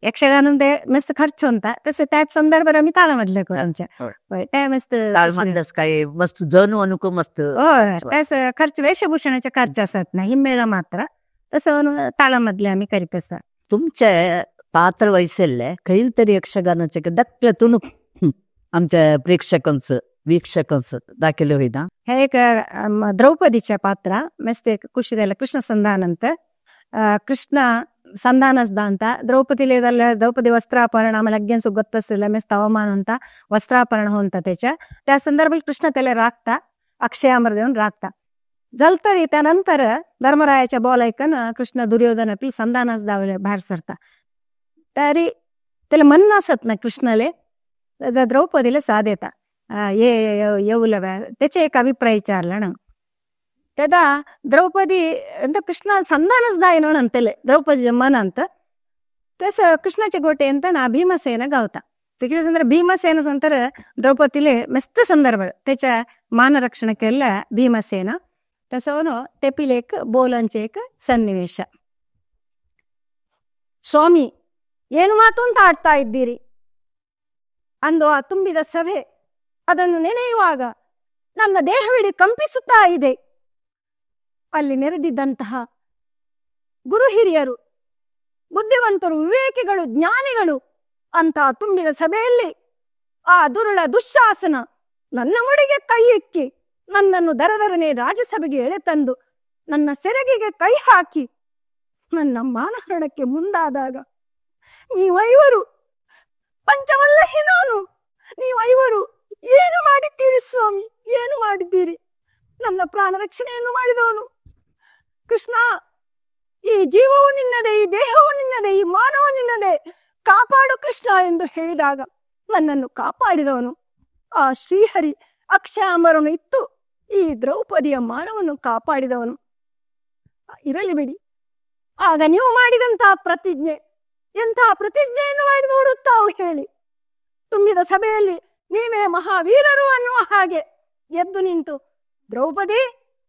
यक्षगान ते मस्त खर्च होता तसे त्या संदर्भात आमी ताळमधले आमच्या. हय, ते मस्त ताळमधलंच काय मस्त जणू अनुक मस्त. हय, त्यास खर्च वेशभूषणाचे खर्च असत ना हिम्मेळ मात्र तसं ताळमधले आमी करीत आसा. तुमचे पात्र वैसल्ले खंय तरी यक्षगानाचे दक्कले तुणूक आमच्या प्रेक्षकांचं वीक्षकांचं दाखयले वयता. हे एक द्रौपदीचे पात्र मस्त एक खुशी जालें. कृष्ण संधान कृष्ण संधानच ಅಂತ द्रौपदीले जाल्यार द्रौपदी वस्त्रापहरण आम्हाला सगळ्यांचो ಗೊತ್ತಾಸಿಲ್ಲ मस्त अवमान होता वस्त्रापहरण होता त्याच्या त्या संदर्भात कृष्ण त्याला राखता अक्षयामर देऊन राखता. जाल तरी त्यानंतर धर्मरायाच्या बोल ऐकून कृष्ण दुर्योधन आपली संधानच दावले बाहेर सरता. तरी त्याला मन नसत ना कृष्णाले द्रौपदीला साथ येता ये येऊला त्याचे एक अभिप्राय विचारला ना. तेदा द्रौपदी ಅಂತ कृष्ण संधानच दायन म्हणतले द्रौपदीच्या मनांत. तसं कृष्णाचे गोटे ಅಂತ ना भीमसेन गावता. कितें संदर्भ भीमसेन संतर द्रौपदीले मस्त संदर्भ त्याच्या मानरक्षण केल्ल्या भीमसेन तसो ते पिलेक बोलांचे एक ಸನ್ನಿವೇಶ. ಸ್ವಾಮಿ ಏನು ಮಾತು ಅಂತ ಆಡ್ತಾ ಇದ್ದೀರಿ ಅಂದು ಆ ತುಂಬಿದ ಸಭೆ ಅದನ್ನು ನೆನೆಯುವಾಗ ನನ್ನ ದೇಹವಿಡೀ ಕಂಪಿಸುತ್ತಾ ಇದೆ. ಅಲ್ಲಿ ನೆರೆದಿದ್ದಂತಹ ಗುರು ಹಿರಿಯರು, ಬುದ್ಧಿವಂತರು, ವಿವೇಕಿಗಳು, ಜ್ಞಾನಿಗಳು ಅಂತ ತುಂಬಿದ ಸಭೆಯಲ್ಲಿ ಆ ದುರುಳ ದುಶ್ಶಾಸನ ನನ್ನ ಮುಡಿಗೆ ಕೈ ಇಕ್ಕಿ ನನ್ನನ್ನು ದರದರನೆ ರಾಜ್ಯಸಭೆಗೆ ಎಳೆತಂದು ನನ್ನ ಸೆರಗಿಗೆ ಕೈ ಹಾಕಿ ನನ್ನ ಮಾನಹರಣಕ್ಕೆ ಮುಂದಾದಾಗ ನೀವೈವರು ಪಂಚವಲ್ಲಹಿ ನಾನು, ನೀವೈವರು ಏನು ಮಾಡಿದ್ದೀರಿ ಸ್ವಾಮಿ, ಏನು ಮಾಡಿದ್ದೀರಿ? ನನ್ನ ಪ್ರಾಣ ರಕ್ಷಣೆಯನ್ನು ಮಾಡಿದವನು ಕೃಷ್ಣ. ಈ ಜೀವವು ನಿನ್ನದೇ, ಈ ದೇಹವು ನಿನ್ನದೇ, ಈ ಮಾನವ ನಿನ್ನದೇ, ಕಾಪಾಡು ಕೃಷ್ಣ ಎಂದು ಹೇಳಿದಾಗ ನನ್ನನ್ನು ಕಾಪಾಡಿದವನು ಆ ಶ್ರೀಹರಿ ಅಕ್ಷಯಾಮರನು ಇತ್ತು ಈ ದ್ರೌಪದಿಯ ಮಾನವನ್ನು ಕಾಪಾಡಿದವನು. ಇರಲಿ ಬಿಡಿ, ಆಗ ನೀವು ಮಾಡಿದಂತಹ ಪ್ರತಿಜ್ಞೆ ಎಂತಹ ಪ್ರತಿಜ್ಞೆಯನ್ನು ಮಾಡಿದವರು ತಾವು ಹೇಳಿ. ತುಂಬಿದ ಸಭೆಯಲ್ಲಿ ನೀವೇ ಮಹಾವೀರರು ಅನ್ನುವ ಹಾಗೆ ಎದ್ದು ನಿಂತು, ದ್ರೌಪದಿ,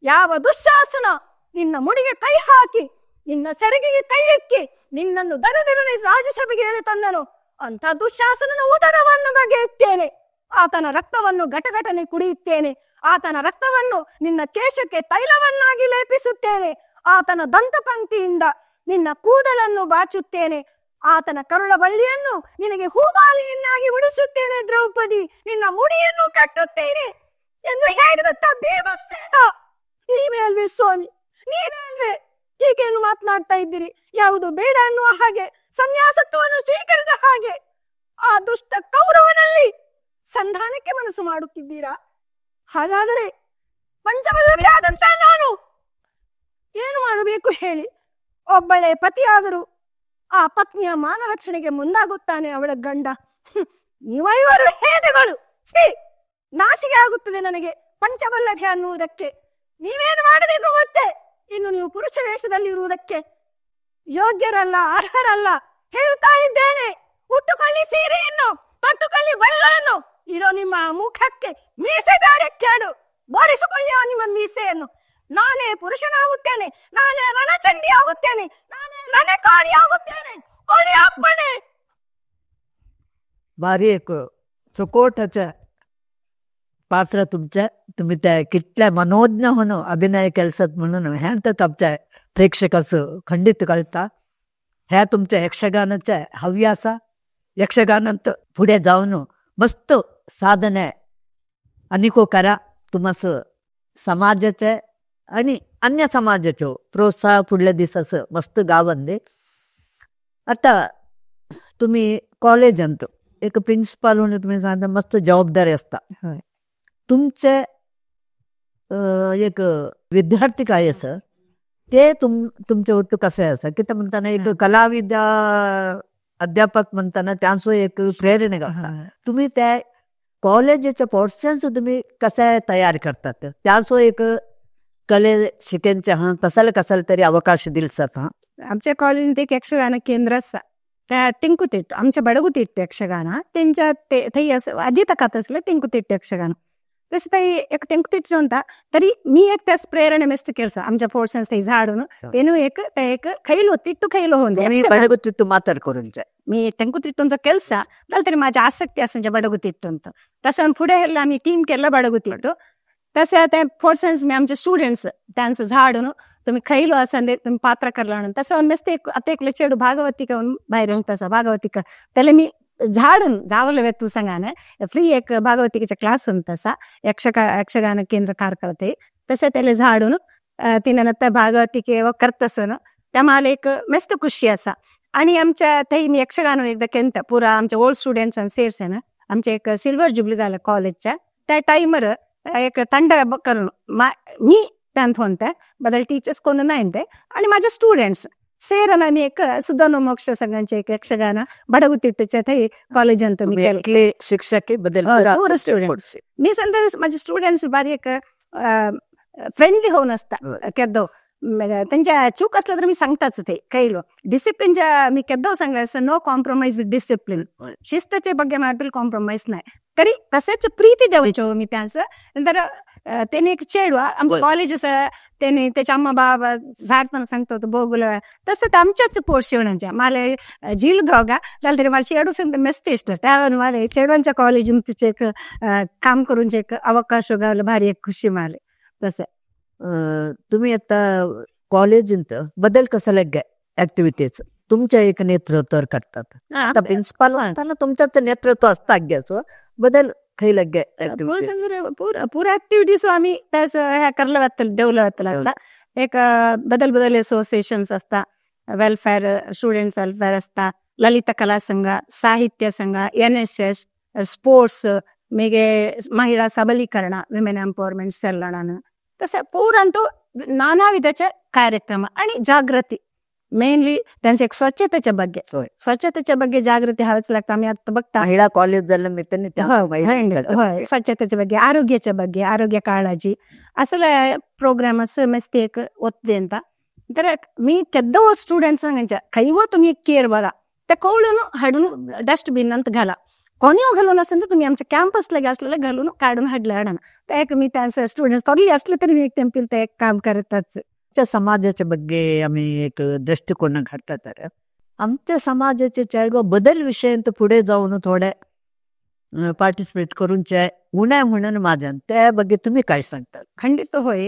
ಯಾವ ದುಶ್ಶಾಸನ ನಿನ್ನ ಮುಡಿಗೆ ಕೈ ಹಾಕಿ ನಿನ್ನ ಸೆರಗಿಗೆ ಕೈ ಇಕ್ಕಿ ನಿನ್ನನ್ನು ದರದರನೆ ರಾಜ್ಯಸಭೆಗೆ ಎಳೆ ತಂದನು ಅಂತ ದುಶ್ಶಾಸನನ ಉದರವನ್ನು ಬಗೆಯುತ್ತೇನೆ, ಆತನ ರಕ್ತವನ್ನು ಘಟಘಟನೆ ಕುಡಿಯುತ್ತೇನೆ, ಆತನ ರಕ್ತವನ್ನು ನಿನ್ನ ಕೇಶಕ್ಕೆ ತೈಲವನ್ನಾಗಿ ಲೇಪಿಸುತ್ತೇನೆ, ಆತನ ದಂತಪಂಕ್ತಿಯಿಂದ ನಿನ್ನ ಕೂದಲನ್ನು ಬಾಚುತ್ತೇನೆ, ಆತನ ಕರುಳ ಬಳ್ಳಿಯನ್ನು ನಿನಗೆ ಹೂಮಾಲೆಯನ್ನಾಗಿ ಉಡಿಸುತ್ತೇನೆ, ದ್ರೌಪದಿ ನಿನ್ನ ಮುಡಿಯನ್ನು ಕಟ್ಟುತ್ತೇನೆ ಎಂದು ಹೇಳಿದಂತ ಭೀಮಸೇನ ನೀವೇ ಅಲ್ವೇ ಸ್ವಾಮಿ, ನೀವೇ ಅಲ್ವೇ ಹೀಗೇನು ಮಾತನಾಡ್ತಾ ಇದ್ದೀರಿ? ಯಾವುದು ಬೇಡ ಅನ್ನುವ ಹಾಗೆ, ಸನ್ಯಾಸತ್ವವನ್ನು ಸ್ವೀಕರಿಸಿದ ಹಾಗೆ ಆ ದುಷ್ಟ ಕೌರವನಲ್ಲಿ ಸಂಧಾನಕ್ಕೆ ಮನಸ್ಸು ಮಾಡುತ್ತಿದ್ದೀರಾ? ಹಾಗಾದರೆ ಪಂಚವಲ್ಲಭೆಯಾದಂತ ನಾನು ಏನು ಮಾಡಬೇಕು ಹೇಳಿ? ಒಬ್ಬಳೇ ಪತಿಯಾದರೂ ಆ ಪತ್ನಿಯ ಮಾನ ರಕ್ಷಣೆಗೆ ಮುಂದಾಗುತ್ತಾನೆ ಅವಳ ಗಂಡ. ನೀವೈವರು ಹೇದೆಗಳು, ಛೀ, ನಾಚಿಕೆ ಆಗುತ್ತದೆ ನನಗೆ ಪಂಚವಲ್ಲಭೆ ಅನ್ನುವುದಕ್ಕೆ. ನೀವೇನು ಮಾಡಬೇಕು ಗೊತ್ತೇ? ಇನ್ನು ನೀವು ಪುರುಷ ವೇಷದಲ್ಲಿ ಇರುವುದಕ್ಕೆ ಯೋಗ್ಯರಲ್ಲ, ಅರ್ಹರಲ್ಲ. ಹೇಳುತ್ತಾ ಇದ್ದೇನೆ, ಉಟ್ಟುಕೊಳ್ಳಿ ಸೀರೆಯನ್ನು, ಪಟ್ಟುಕೊಳ್ಳಿ ಬಳೆಗಳನ್ನು, ಇರೋ ನಿಮ್ಮ ಮುಖಕ್ಕೆ ಮೀಸೆ ಬೇರೆ ಕೇಡು, ಬೋರಿಸಿಕೊಳ್ಳಿ ಆ ನಿಮ್ಮ ಮೀಸೆಯನ್ನು. ನಾನೇ ಪುರುಷನಾಗುತ್ತೇನೆ, ನಾನೇ ರಣಚಂಡಿ ಆಗುತ್ತೇನೆ, ನಾನೇ ರಣಕಾಳಿ ಆಗುತ್ತೇನೆ, ಕೊಡಿ ಅಪ್ಪಣೆ. भारी एक चोकोटाचं पात्र तुमच्या, तुम्ही त्या कितल्या मनोज्ञ होणं अभिनय केलसात म्हणून ह्या तर आमच्या प्रेक्षकाचं खंडित कळता. ह्या तुमच्या यक्षगानाच्या हव्यासा यक्षगानांत पुढे जाऊन मस्त साधने अनिको करा. तुम्हास समाजाचे आणि अन्य समाजाचो प्रोत्साह फुडल्या दिसाचं मस्त गावन दे. आता तुम्ही कॉलेजांत एक प्रिन्सिपाल म्हणून तुम्ही सांगता मस्त जबाबदारी असता. हय. तुमचे एक विद्यार्थी काय आसा ते तुमचे ಒಟ್ಟು कसे आसा कितें म्हणटाना एक कलाविद्या अध्यापक म्हणटाना त्यांचो एक प्रेरणा गावता. तुम्ही त्या कॉलेजीचे पोर्शन्स तुम्ही कसे तयार करतात त्यांचो एक कले शिकेंचे हा तसले कसले तरी अवकाश दिल जाता. आमच्या कॉलेजीत एक यक्षगान केंद्र आसा त्या तेंकुतिट्टु आमच्या बडगुतिट्टु यक्षगान तेंच्या ते थंय असं आजी तकात असले तेंकुतिट्टु यक्षगान तसं थंय एक तेंकुतिट्टु म्हणटा तरी मी एक त्यास प्रेरणा मेस्त केलसा आमच्या पोर्शन्स थंय झाडून तेनू एक ते एक खैलो तिट्टु खैलो होऊन बडगुतिट्टु मातर करून मी तेंकुतिट्टुंचो ಕೆಲಸ तरी माझी आसक्ती आसा बडगुतिट्टु ಅಂತ. तसं फुडें येयल्ले आमी टीम केल्लो बडगुतिट्टु तशें ते पोर्शन्स मी आमचे स्टुडंट्स त्यांचं झाडून तुम्ही खैलो आसा तुम्ही पात्र करला म्हणून तसं मेस्त एक आतां एकले चेडूं भागवतिका म्हणून भायर येवंक आसा भागवतिका त्याला मी झाडून जावलं तू सांगा फ्री एक भागवतिकेचे क्लास आसा यक्षगान केंद्र कार्कळ ते तशें त्याला झाडून तिने त्या भागवतिके करतसून त्या मला एक मस्त खुशी आसा. आणि आमच्या थंय मी यक्षगान एकदा केंत पुरा आमच्या ओल्ड स्टुडंट्स सेरसेन आमचे एक सिल्वर जुबली झालं कॉलेजच्या त्या टायमर एक ತಂಡ करून मी त्यांत होते बदल टीचर्स कोण नाही ते आणि माझे स्टुडंट्स सेरन आमी एक सुदानो मोक्ष संघांचे एक यक्षगान बडगुतिट्टुचे थंय कॉलेजांत मी केले शिक्षक बदल पुरा स्टुडंट मी सांगता माझे स्टुडंट्स बारी एक फ्रेंडली होऊन असता केद्दो त्यांच्या चूक असलं तर मी सांगताच ते कैलो डिसिप्लिनच्या मी केद्दो सांगला नो कॉम्प्रोमाइज विथ डिसिप्लिन शिस्तचे ಬಗ್ಗೆ मात्र कॉम्प्रोमाइज नाही तरी तसेच प्रीती द्यायचो मी त्यांचं. नंतर त्याने एक चेडू आमच्या कॉलेज त्याने त्याच्या अम्मा बाबा झाडताना सांगतो होतो बोगुल तसं आमच्याच पोर्शनाच्या मला झील दोगा तरी मला चेडू मस्त इष्ट त्यावर मला चेडवांच्या कॉलेज एक काम करून एक अवकाश गावलं भारी एक खुशी मला. तसं तुम्ही आता कॉलेजींत बदल कसले ऍक्टिव्हिटीज तुमच्या एक नेतृत्व करतात आता प्रिन्सिपाल असताना तुमच्याच नेतृत्व असता घ्यायचो बदल खंय लगे पुरा ऍक्टिव्हिटीज आम्ही ह्या करला वतले डेव्हलप वतले आता एक बदल बदल असोसिएशन्स असता वेलफेअर स्टुडंट वेलफेअर असता ललित कला संघ साहित्य संघ NSS स्पोर्ट्स मागीर महिला सबलीकरण विमेन एम्पॉवरमेंट सेल तसं पूरांतू नाना विधाचे कार्यक्रम आणि जागृती मेनली त्यांचे एक स्वच्छतेच्या ಬಗ್ಗೆ स्वच्छतेच्या ಬಗ್ಗೆ जागृती हवंच लागतं. आम्ही आता बघता महिला कॉलेज झालं मी स्वच्छतेच्या ಬಗ್ಗೆ आरोग्याच्या ಬಗ್ಗೆ आरोग्य काळजी असं प्रोग्राम असं मस्त एक ಒತ್ತಿದೆ ಅಂತ. तर मी केद्दो स्टुडंट्स सांगायच्या खैवो तुम्ही केअर बघा त्या कवळून हाडून डस्टबिन ಅಂತ घाला कोणीय घालून असेल तर तुम्ही आमच्या कॅम्पसला असलेलं घालून काढून हाडलं हाडा त्या एक मी त्यांचं स्टुडंट्स तरी असले तरी मी एक तेंपील ते एक काम करताच. समाजाच्या ಬಗ್ಗೆ आम्ही एक दृष्टिकोन घातला तर आमच्या समाजाचे चेडवा बदल विषयांत पुढे जाऊन थोडे पार्टिसिपेट करूनचे उणे म्हणून माझ्या त्या ಬಗ್ಗೆ तुम्ही काय सांगता? खंडित होय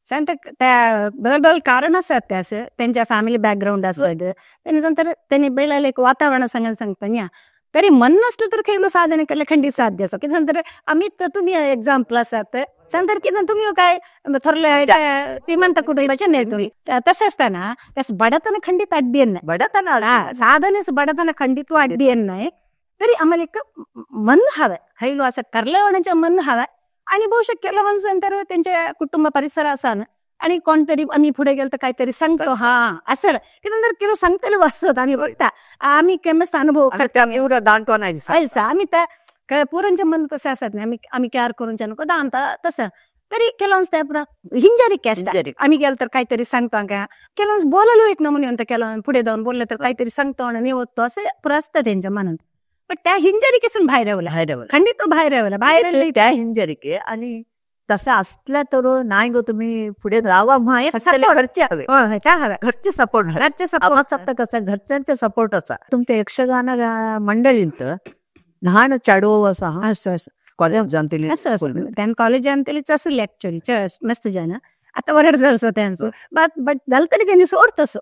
सांगता त्या बदल बदल कारण आसात ते असं त्यांच्या फॅमिली बॅकग्राऊंड असत नंतर त्यांनी बेळायला एक वातावरण सांगायला सांगता न्या तरी मन नसलं तर खेळ साधने केलं खंडित साध्य असो की नंतर आम्ही तर तुम्ही एक्झाम्पल आसात नंतर की तुम्ही काय थोरले श्रीमंत कुटुंबाचे नाही तुम्ही तसं असताना त्यास बडतन खंडित अड्डी नाही बडतन साधनेच बडतन खंडित अड्डी नाही तरी आम्हाला एक मन हवं हैलो असं करलेवण्याचं मन हवं आणि बहुशा केलं नंतर त्यांच्या कुटुंब परिसर असा ना आणि कोणतरी आम्ही पुढे गेलो तर काहीतरी सांगतो हा असं की नंतर केलं सांगताना वाचत आम्ही बघता आम्ही केमस्त अनुभव करतो आम्ही त्या पुरांच्या मन तसं असत नाही आम्ही आम्ही केअर करून नको दांता तसं तरी ಕೆಲವೊಂದು ಹಿಂಜರಿಕೆ असतात आम्ही गेलो तर काहीतरी सांगतो का ಕೆಲವೊಂದು बोलायला एक नमुने म्हणतो ಕೆಲवೊंದು पुढे जाऊन बोललं तर काहीतरी सांगतो आणि होतो असे पुरा असतं त्यांच्या मनात पण त्या हिंजरिकेसून बाहेर येवला खंडित बाहेर येवला बाहेर त्या हिंजरिके आणि तसं असल्या तर नाही गो तुम्ही पुढे जावा घरचे हवे घरचे सपोर्ट घरचे सपोर्ट कसं घरच्यांचे सपोर्ट असा तुमच्या यक्षगान मंडळींत लहान चाडवो असा असं असं कॉलेज जाणतील असं असं कॉलेज जाणतेलीच असेल ऍक्च्युअली मस्त जाण आता वरड झालं त्यांचं बट झालं तरी त्यांनी सोडत असं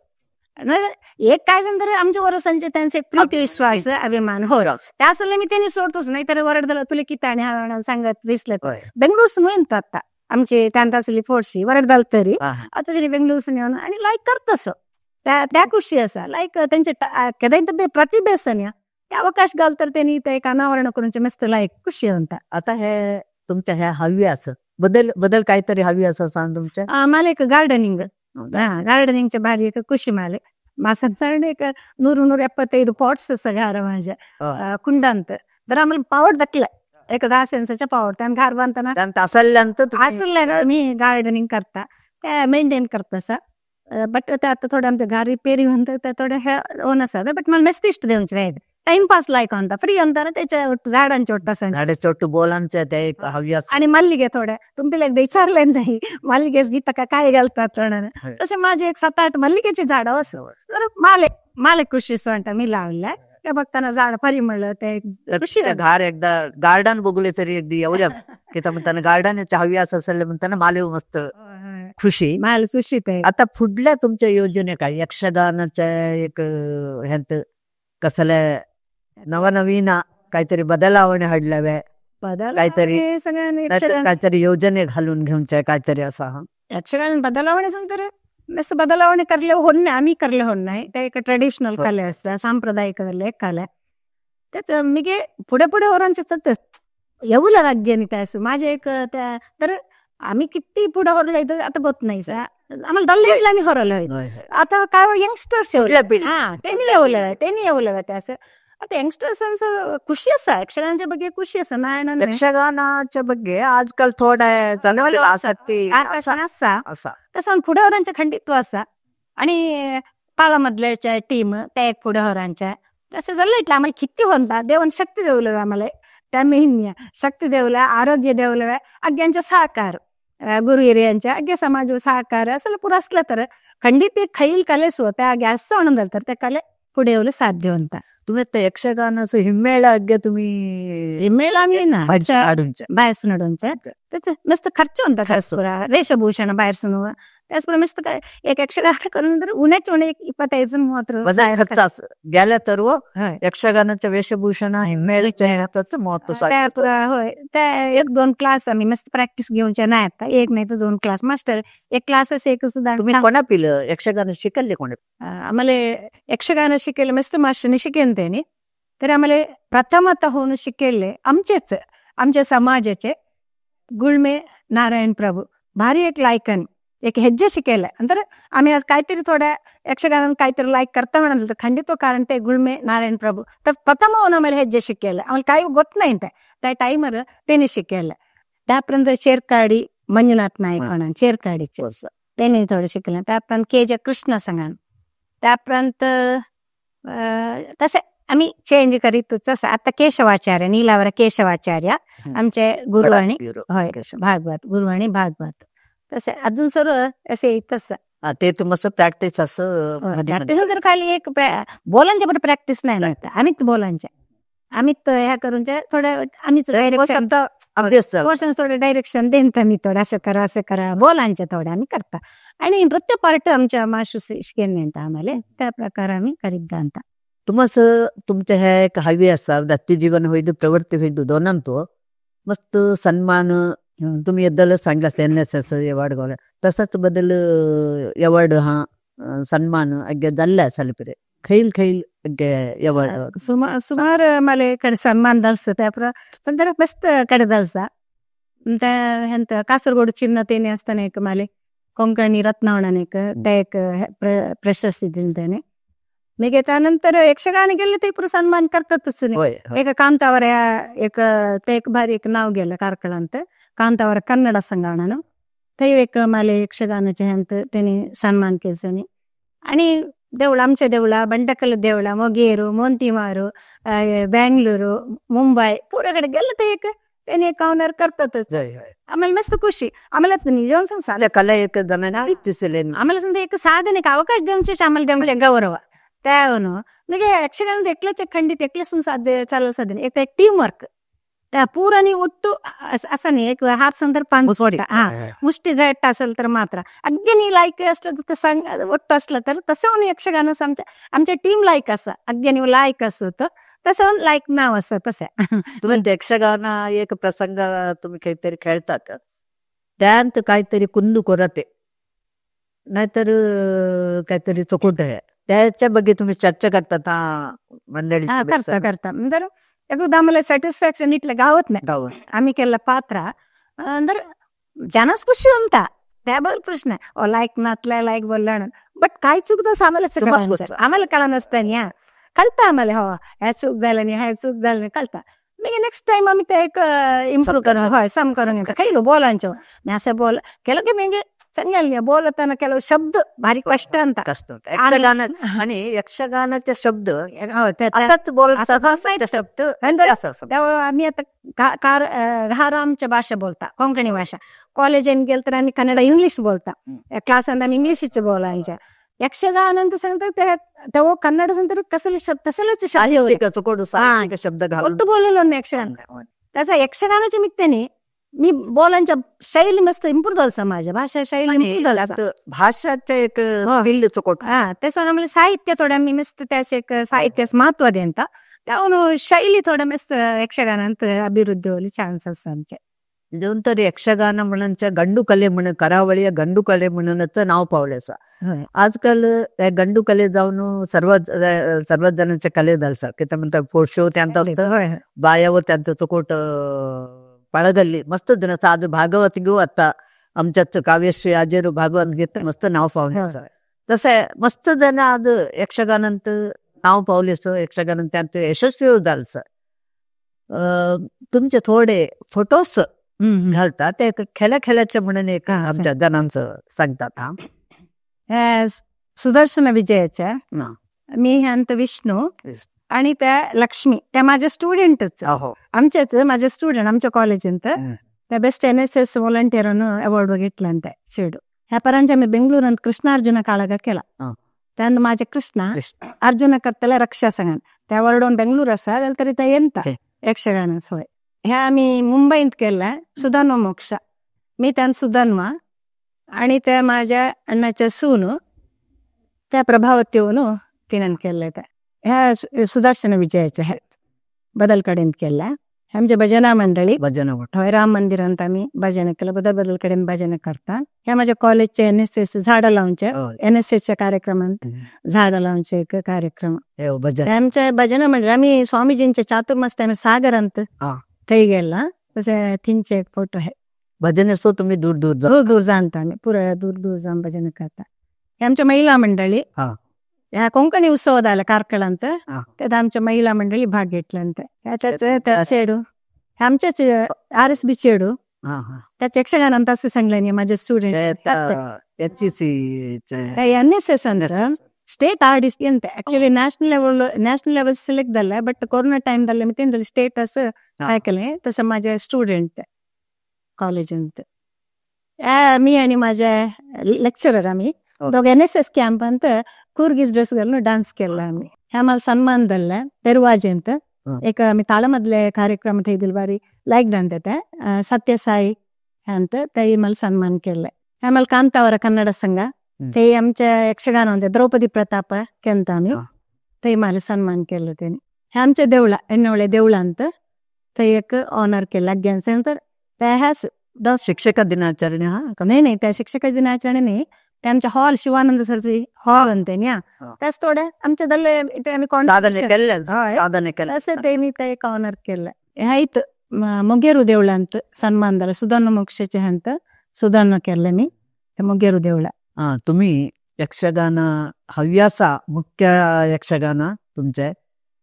एक काय झालं तर आमच्या वरसांचे त्यांचे एक प्रीती विश्वास अभिमान हो त्या असलं मी त्यांनी सोडतोच नाही तर वरड झालं तुला किती आणि सांगत दिसलं बेंगळूर येतात आता आमचे त्यांत असली फोडशी वरड झालं तरी आता तरी बेंगळूर येऊन आणि लाईक करतस त्या त्या खुशी असा लाईक त्यांचे केदाय प्रतिभे आसा न्ही ते अवकाश घाल तर त्यांनी ते एक अनावरण करून मस्त लायक खुशी म्हणता. आता हे तुमच्या ह्या हवी असं बदल बदल काहीतरी हवी असं सांग तुमच्या. मला एक गार्डनिंग, गार्डनिंगच्या भारी एक ಖುಷಿ माले. साधारण एक 100-175 पॉट्स घार माझ्या कुंडांत. तर आम्हाला पावड दाखलं एक 10 सेन्साच्या पावड आणि घर बांधताना असलं मी गार्डनिंग करता त्या मेंटेन करता सा. बट ते आता थोडं आमच्या घर रिपेरी म्हणतात त्या थोडं हे होऊन असा. बट मला मस्त इष्ट देऊन टाइमपास लायक म्हणता फ्री म्हणता ना त्याच्या झाडांच्या ओट्टा झाडाच्या ओट्टू बोलांच्या त्या एक हवी. आणि मल्लिगे थोड्या तुमच्याला एकदा विचारलं नाही मल्लिगेच गीता का काय घालतात तसे माझे एक 7-8 मल्लिकेची झाडं असं तर माले माले खुशी म्हणता मी लावल्या त्या बघताना झाड परिमळ ते खुशी. घर एकदा गार्डन बघले तरी अगदी एवढ्या की म्हणताना गार्डन हवी असं असेल म्हणताना माले मस्त खुशी माल खुशी. ते आता पुढल्या तुमच्या योजने काय यक्षगानाच्या एक ह्यांत कसल्या नवनवीन काहीतरी बदलावणे हाडल्यावे काहीतरी काहीतरी योजने घालून घेऊनचे काहीतरी असा यक्षगान बदलावणे तर मस्त बदलावणे करले होण नाही, आम्ही करले होण नाही. ते एक ट्रेडिशनल कला असता सांप्रदायिक कला त्याच मी पुढे पुढे होरांचे येऊ लागे त्या माझे एक त्या. तर आम्ही किती पुढे होरलं आता होत नाही आम्हाला दल्ले आम्ही हरवलं. आता काय यंगस्टर्स हा त्यांनी येवलं त्यांनी येवलं ते असं. आता यंगस्टर्स खुशी असा यक्षगानाच्या ಬಗ್ಗೆ खुशी असा नाही यक्षगानाच्या ಬಗ್ಗೆ आजकाल थोडा आसक्ती असा तसं पुढे खंडित्व असा. आणि पाळामधल्याच्या टीम त्या एक पुढे होरांच्या तसं झालं आम्हाला किती होता देवन शक्ती देवलं आम्हाला त्या मेहिन्या शक्ती देवला आरोग्य देवलं अज्ञांच्या सहकार गुरु हिरियांच्या अज्ञ समाज सहकार असं पुरा असलं तर खंडित खैल कलेस त्या गॅसचं म्हणून झालं तर त्या कले पुढे येवलं साध्य होता. तुम्ही आता यक्षगानाचं हिम्मेळ अज्ञ तुम्ही हिम्मेळ आम्ही ना बाहेर नडूनच्या त्याच मस्त खर्च होता खास पुरा वेशभूषण बाहेर सुनू त्याचप्रमाणे मस्त काय एक यक्षगान करून तर उन्हाच उणे 25 मात्र खर्च गेल्या तर यक्षगानाच्या वेशभूषण हिम्मेळच्या महत्व. होय त्या 1-2 क्लास आम्ही मस्त प्रॅक्टिस घेऊनच्या नाही आता एक नाही तर 2 क्लास मास्टर एक क्लास असे एक सुद्धा. तुम्ही कोणा पिलं यक्षगान शिकले कोणा? आम्हाला यक्षगान शिकेल मस्त मास्टरने शिकेन त्याने. तर आम्हाला प्रथमतः होऊन शिकेले आमचेच आमच्या समाजाचे गुळमे नारायण प्रभू भारी एक लायकन एक हेज्जे शिकेलं. नंतर आम्ही आज काहीतरी थोड्या यक्षगानात काहीतरी लाईक करता म्हणाल तर खंडित कारण ते गुळमे नारायण प्रभू तर प्रथम होऊन आम्हाला हेज्जे शिकेलं. आम्हाला काही होत नाही त्या टाइमर त्याने शिकेलं. त्यापर्यंत चेरकाडी मंजुनाथ नाईक म्हणून चेरकाडीचे त्याने थोडं शिकलं. त्यापर्यंत के जे कृष्ण संघान त्यापर्यंत तसे आम्ही चेंज करीत तसं. आता केशवाचार्य नीलावर केशवाचार्य आमचे गुरु आणि होय भागवत गुरु आणि भागवत तसे अजून सर्व असे तसं ते तुमचं प्रॅक्टिस असं प्रॅक्टिस तर खाली एक बोलांच्या पण प्रॅक्टिस नाही ना आम्हीच बोलांच्या आम्हीच ह्या करून थोड्या आम्हीच डायरेक्शन थोडं डायरेक्शन देन मी थोडं असं करा असं करा बोलांच्या थोड्या आम्ही करता. आणि नृत्य पार्ट आमच्या माशू शिकेन आम्हाला त्या प्रकार आम्ही करीत जाणता. तुम्हाला तुमच्या ह्या एक हवी असा दत्ती जीवन होईल प्रवृत्ती होईल दोनांतो मस्त सन्मान तुम्ही एद्दल सांगला NSS award गावला तसंच बदल अवॉर्ड हा सन्मान अगे जाल्ले असाल पिरे खैल खैल अगे अवॉर्ड सुमार मला कडे सन्मान दलस त्या पण तर मस्त कडे दलसा. त्या कासरगोड चिन्ह तेने असताना एक मला कोंकणी रत्न म्हणून एक त्या एक प्रशस्ती दिली त्याने. मी त्यानंतर यक्षगान गेले ते पुढे सन्मान करतातच. एक कांतावर एक ते एक भारी एक नाव गेलं कार्कळांत कांतावर कन्नड संघानं ते एक मला यक्षगानाच्या ह्यांत त्यांनी सन्मान केलं. आणि देवळा आमच्या देवळा बंडकल देवळा मोगेरू मोंतीमारू बँगलोरू मुंबई पुराकडे गेलं ते एक त्यांनी एक ऑनर करतातच. आम्हाला मस्त खुशी आम्हाला कला एक आम्हाला समजा एक साधन एक अवकाश देऊनचे आम्हाला देऊनचे गौरव त्या म्हणजे यक्षगान एकलंच खंडित एकलंच साध्य चाललं साधन एक एक टीम वर्क त्या पूर आणि ಒಟ್ಟು असं नाही एक हात संदर पाच हा मुष्टी घट्ट असेल तर मात्र अगदी नाही लायक असलं तर सांग ಒಟ್ಟು असलं तर तसं यक्षगान आमच्या आमच्या टीम लायक असं अगदी ನೀವು लायक असं होतं तसं लायक नाव असं तसं. तुम्ही यक्षगान एक प्रसंग तुम्ही काहीतरी खेळतात त्यात काहीतरी कुंदू कोरते नाहीतर काहीतरी चुकून आहे त्याच्या ಬಗ್ಗೆ तुम्ही चर्चा करतात मंडळी करता करता. तर एकदा आम्हाला सॅटिस्फॅक्शन इतलं गावत नाही आम्ही केलं पात्र ಅಂದ್ರೆ ಜನಸ್ ಖುಷಿ ಅಂತ त्याबद्दल प्रश्न आहे लायक नातल्या लायक बोलला बट काय चूक तसं आम्हाला आम्हाला कळा नसतं या कळतं आम्हाला हो ह्या चूक झालं नाही ह्या चूक झालं नाही कळतं मागीर नेक्स्ट टाइम आम्ही ते एक इम्प्रूव्ह करून हय सम करून घेता खैलो बोलांचे मी असं बोल केलं की म्हणजे सांगेल बोलताना ಕೆಲವು शब्द भारी कष्ट ಅಂತ कष्ट यक्षगान आणि यक्षगानाचे शब्द असंच बोलतात शब्द आम्ही आता घार आमच्या भाषा बोलता कोंकणी भाषा कॉलेजान गेलं तर आम्ही कन्नड इंग्लिश बोलता क्लासांत आम्ही इंग्लिशीच बोलायच्या यक्षगान ಅಂತ सांगतात तेव्हा कन्नड सांगतात कसले शब्द तसलेच शब्द शब्द घालून बोललो ना यक्षगान त्याचा यक्षगानाच्या निमित्ताने मी बोलांच्या शैली मस्त इम्प्रूव्ह झालं माझ्या भाषा शैली इम्प्रूव्ह झालं भाषाचं एक स्किल चुकवत हा त्याचं आम्हाला साहित्य थोडं मी मस्त त्याचे एक साहित्याचं महत्व देता त्याहून शैली थोडं मस्त यक्षगानांत अभिवृद्धी होईल चान्स असं आमचे नंतर यक्षगान म्हणूनच्या गंडू कले म्हणून करावळीय गंडू कले म्हणूनच नाव पावले आसा. आजकाल गंडू कले जाऊन सर्व सर्व जणांचे कले झाले की म्हणतात पोषो त्यांचा बायावर त्यांचं चुकोट पळगल्ली मस्त जण आज भागवत घेऊ आता आमच्याच काव्यश्री आजेरू भागवत घेत मस्त नाव पावले. तसं मस्त जण आज यक्षगानांत नाव पावले यक्षगानांत त्यांचं यशस्वी झालं. तुमचे थोडे फोटोस घालतात ते खेळा खेळाच्या म्हणून एक आमच्या जणांचं सांगतात. हा सुदर्शन विजयाच्या मी ह्यांत विष्णू आणि त्या लक्ष्मी त्या माझ्या स्टुडंटच आमच्याच माझ्या स्टुडंट आमच्या कॉलेजींत त्या बेस्ट NSS volunteer award बघितलं त्या चेडू. ह्या परांचे आम्ही बेंगळूरांत कृष्णार्जुन काळग केला त्यान माझे कृष्ण अर्जुन करतले रक्षा संघान त्या वरडोन बेंगळूर आसा जाल्यार तरी त्या येता यक्षगान होय. ह्या आम्ही मुंबईत केला सुधन्वा मोक्ष मी त्यान सुधन्वा आणि त्या माझ्या अण्णाच्या सून त्या प्रभावती येऊन तिनं केलं त्या ह्या सुदर्शन विजयाच्या आहेत बदल कडेन केला. आमच्या भजना मंडळी भजन होय राम मंदिरांत आम्ही भजन केलं बदल बदल कडेन भजन करता. ह्या माझ्या कॉलेजचे NSS झाडं लावचे NSSच्या कार्यक्रमात झाडं लावचे एक कार्यक्रम आमच्या भजन मंडळी आम्ही स्वामीजींच्या चातुर्मास आम्ही सागरांत थंय गेला तसे तीनचे एक फोटो आहे. भजन असो तुम्ही दूर दूर दूर दूर जाणता आम्ही पुरा दूर दूर जाऊन भजन करता. आमच्या महिला मंडळी ह्या कोंकणी उत्सव झाला कार्कळांत त्यात आमच्या महिला मंडळी भाग घेतल्यानंतर ह्याच्याच चेडू आमच्याच RSB चेडू त्याच यक्षगानांत असं सांगलं नाही माझे स्टुडंट NSS ಅಂದ್ರೆ ಸ್ಟೇಟ್ ಆರ್ಟಿಸ್ಟ್ ಅಂತ actually national level select झालं बट कोरोना टाइम झालं मी स्टेट असं ऐकलंय तसं माझ्या स्टुडंट कॉलेजांत मी आणि माझ्या लेक्चरर आम्ही दोघं NSS camp ಅಂತ ಕೂರ್ಗಿಸ್ ड्रेस घालून डान्स केला आम्ही. ह्या मला सन्मान दिला पेरवाजे ಅಂತ एक आम्ही ताळमधले कार्यक्रम थंय बारी लायक दान सत्यसाई ಅಂತ ते मला सन्मान केलं. ह्या मला कांतावರ कन्नड संघ ते आमच्या यक्षगान होते द्रौपदी प्रताप केंत आम्ही ते मला सन्मान केलं त्यांनी. हे आमच्या देवळा एन्नवळे देवळा ಅಂತ ते एक ऑनर केलं अज्ञान त्या ह्याच शिक्षक दिनाचरणे हा नाही नाही त्या शिक्षक दिनाचरणे नाही ते आमच्या हॉल शिवानंद सरची हॉल म्हणते ना त्याच थोड्या आमच्या दल्ले आम्ही साधने केलं असं त्यांनी ते एक ऑनर केलं. ह्या ಮೊಗೇರು ದೇವಳ ಅಂತ सन्मान झाला सुधान्न मोक्षाचे हंत सुधान्न केलं मी मोगेरू देवळा. तुम्ही यक्षगान हव्यासा मुख्य यक्षगान तुमचे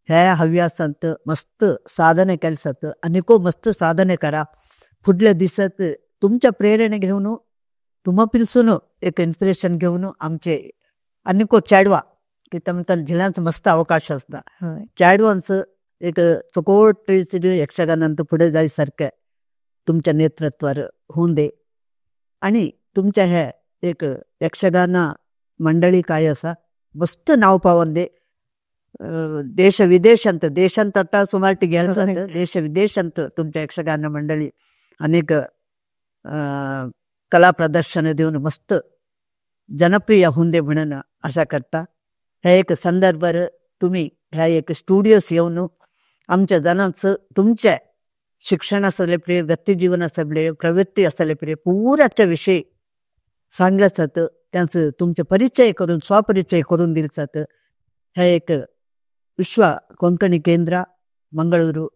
ह्या हव्यासांत मस्त साधने केलसात अनेको मस्त साधने करा फुडल्या दिसत तुमच्या प्रेरणा घेऊन तुम्हा पिलसून एक इन्स्पिरेशन घेऊन आमचे अनेको चेडवा की तमतां जिल्ह्यांत मस्त अवकाश असता चेडवांचं एक चकोट यक्षगानांत पुढे जायसारखं तुमच्या नेतृत्वार होऊन दे. आणि तुमच्या ह्या एक यक्षगान मंडळी काय असा मस्त नाव पावन दे देश विदेशांत देशांत आता सुमार गेलं देश विदेशांत तुमच्या यक्षगान मंडळी अनेक कला प्रदर्शन देऊन मस्त जनप्रिय होऊन दे म्हणून आशा करता. ह्या एक संदर्भार तुम्ही ह्या एक स्टुडिओस येऊन आमच्या जणांचं तुमच्या शिक्षण आसले प्रिय व्यक्तिजीवन आसले प्रवृत्ती आसले प्रिय पुराच्या विषयी सांगलं जातं त्यांचं तुमचे परिचय करून स्वपरिचय करून दिलं जातं. ह्या एक विश्व कोंकणी केंद्र मंगळुरू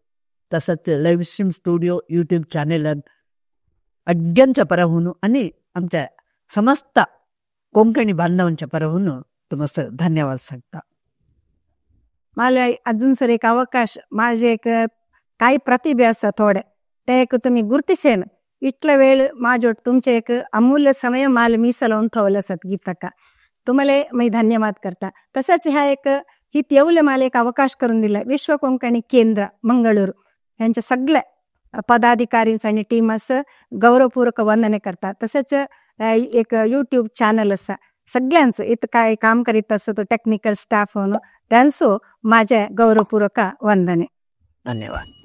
तसंच लाईव्ह स्ट्रीम स्टुडिओ यूट्यूब चॅनलान अग्यांच्या परहून आणि आमच्या समस्त कोंकणी बांधवांच्या परहून तुम्हाला धन्यवाद सांगता. मला अजून सर एक अवकाश माझे एक काही प्रतिभे आसा थोडे ते एक तुमी गुर्तिसेन इतलो वेळ माझो तुमचे एक अमूल्य समय माल मीसलावन थवले आसात गीताका तुम्हाला मी धन्यवाद करता. तसंच ह्या एक ही येवले मला एक अवकाश करून दिला विश्व कोंकणी केंद्र मंगळूर ह्यांच्या सगळ्या पदाधिकारींचा आणि टीम असं गौरवपूर्वक वंदने करतात. तसंच एक यूट्यूब चॅनल असा सगळ्यांचं इथं काय काम करीत असो तो टेक्निकल स्टाफ म्हणून त्यांचं माझ्या गौरवपूर्वक वंदने. धन्यवाद.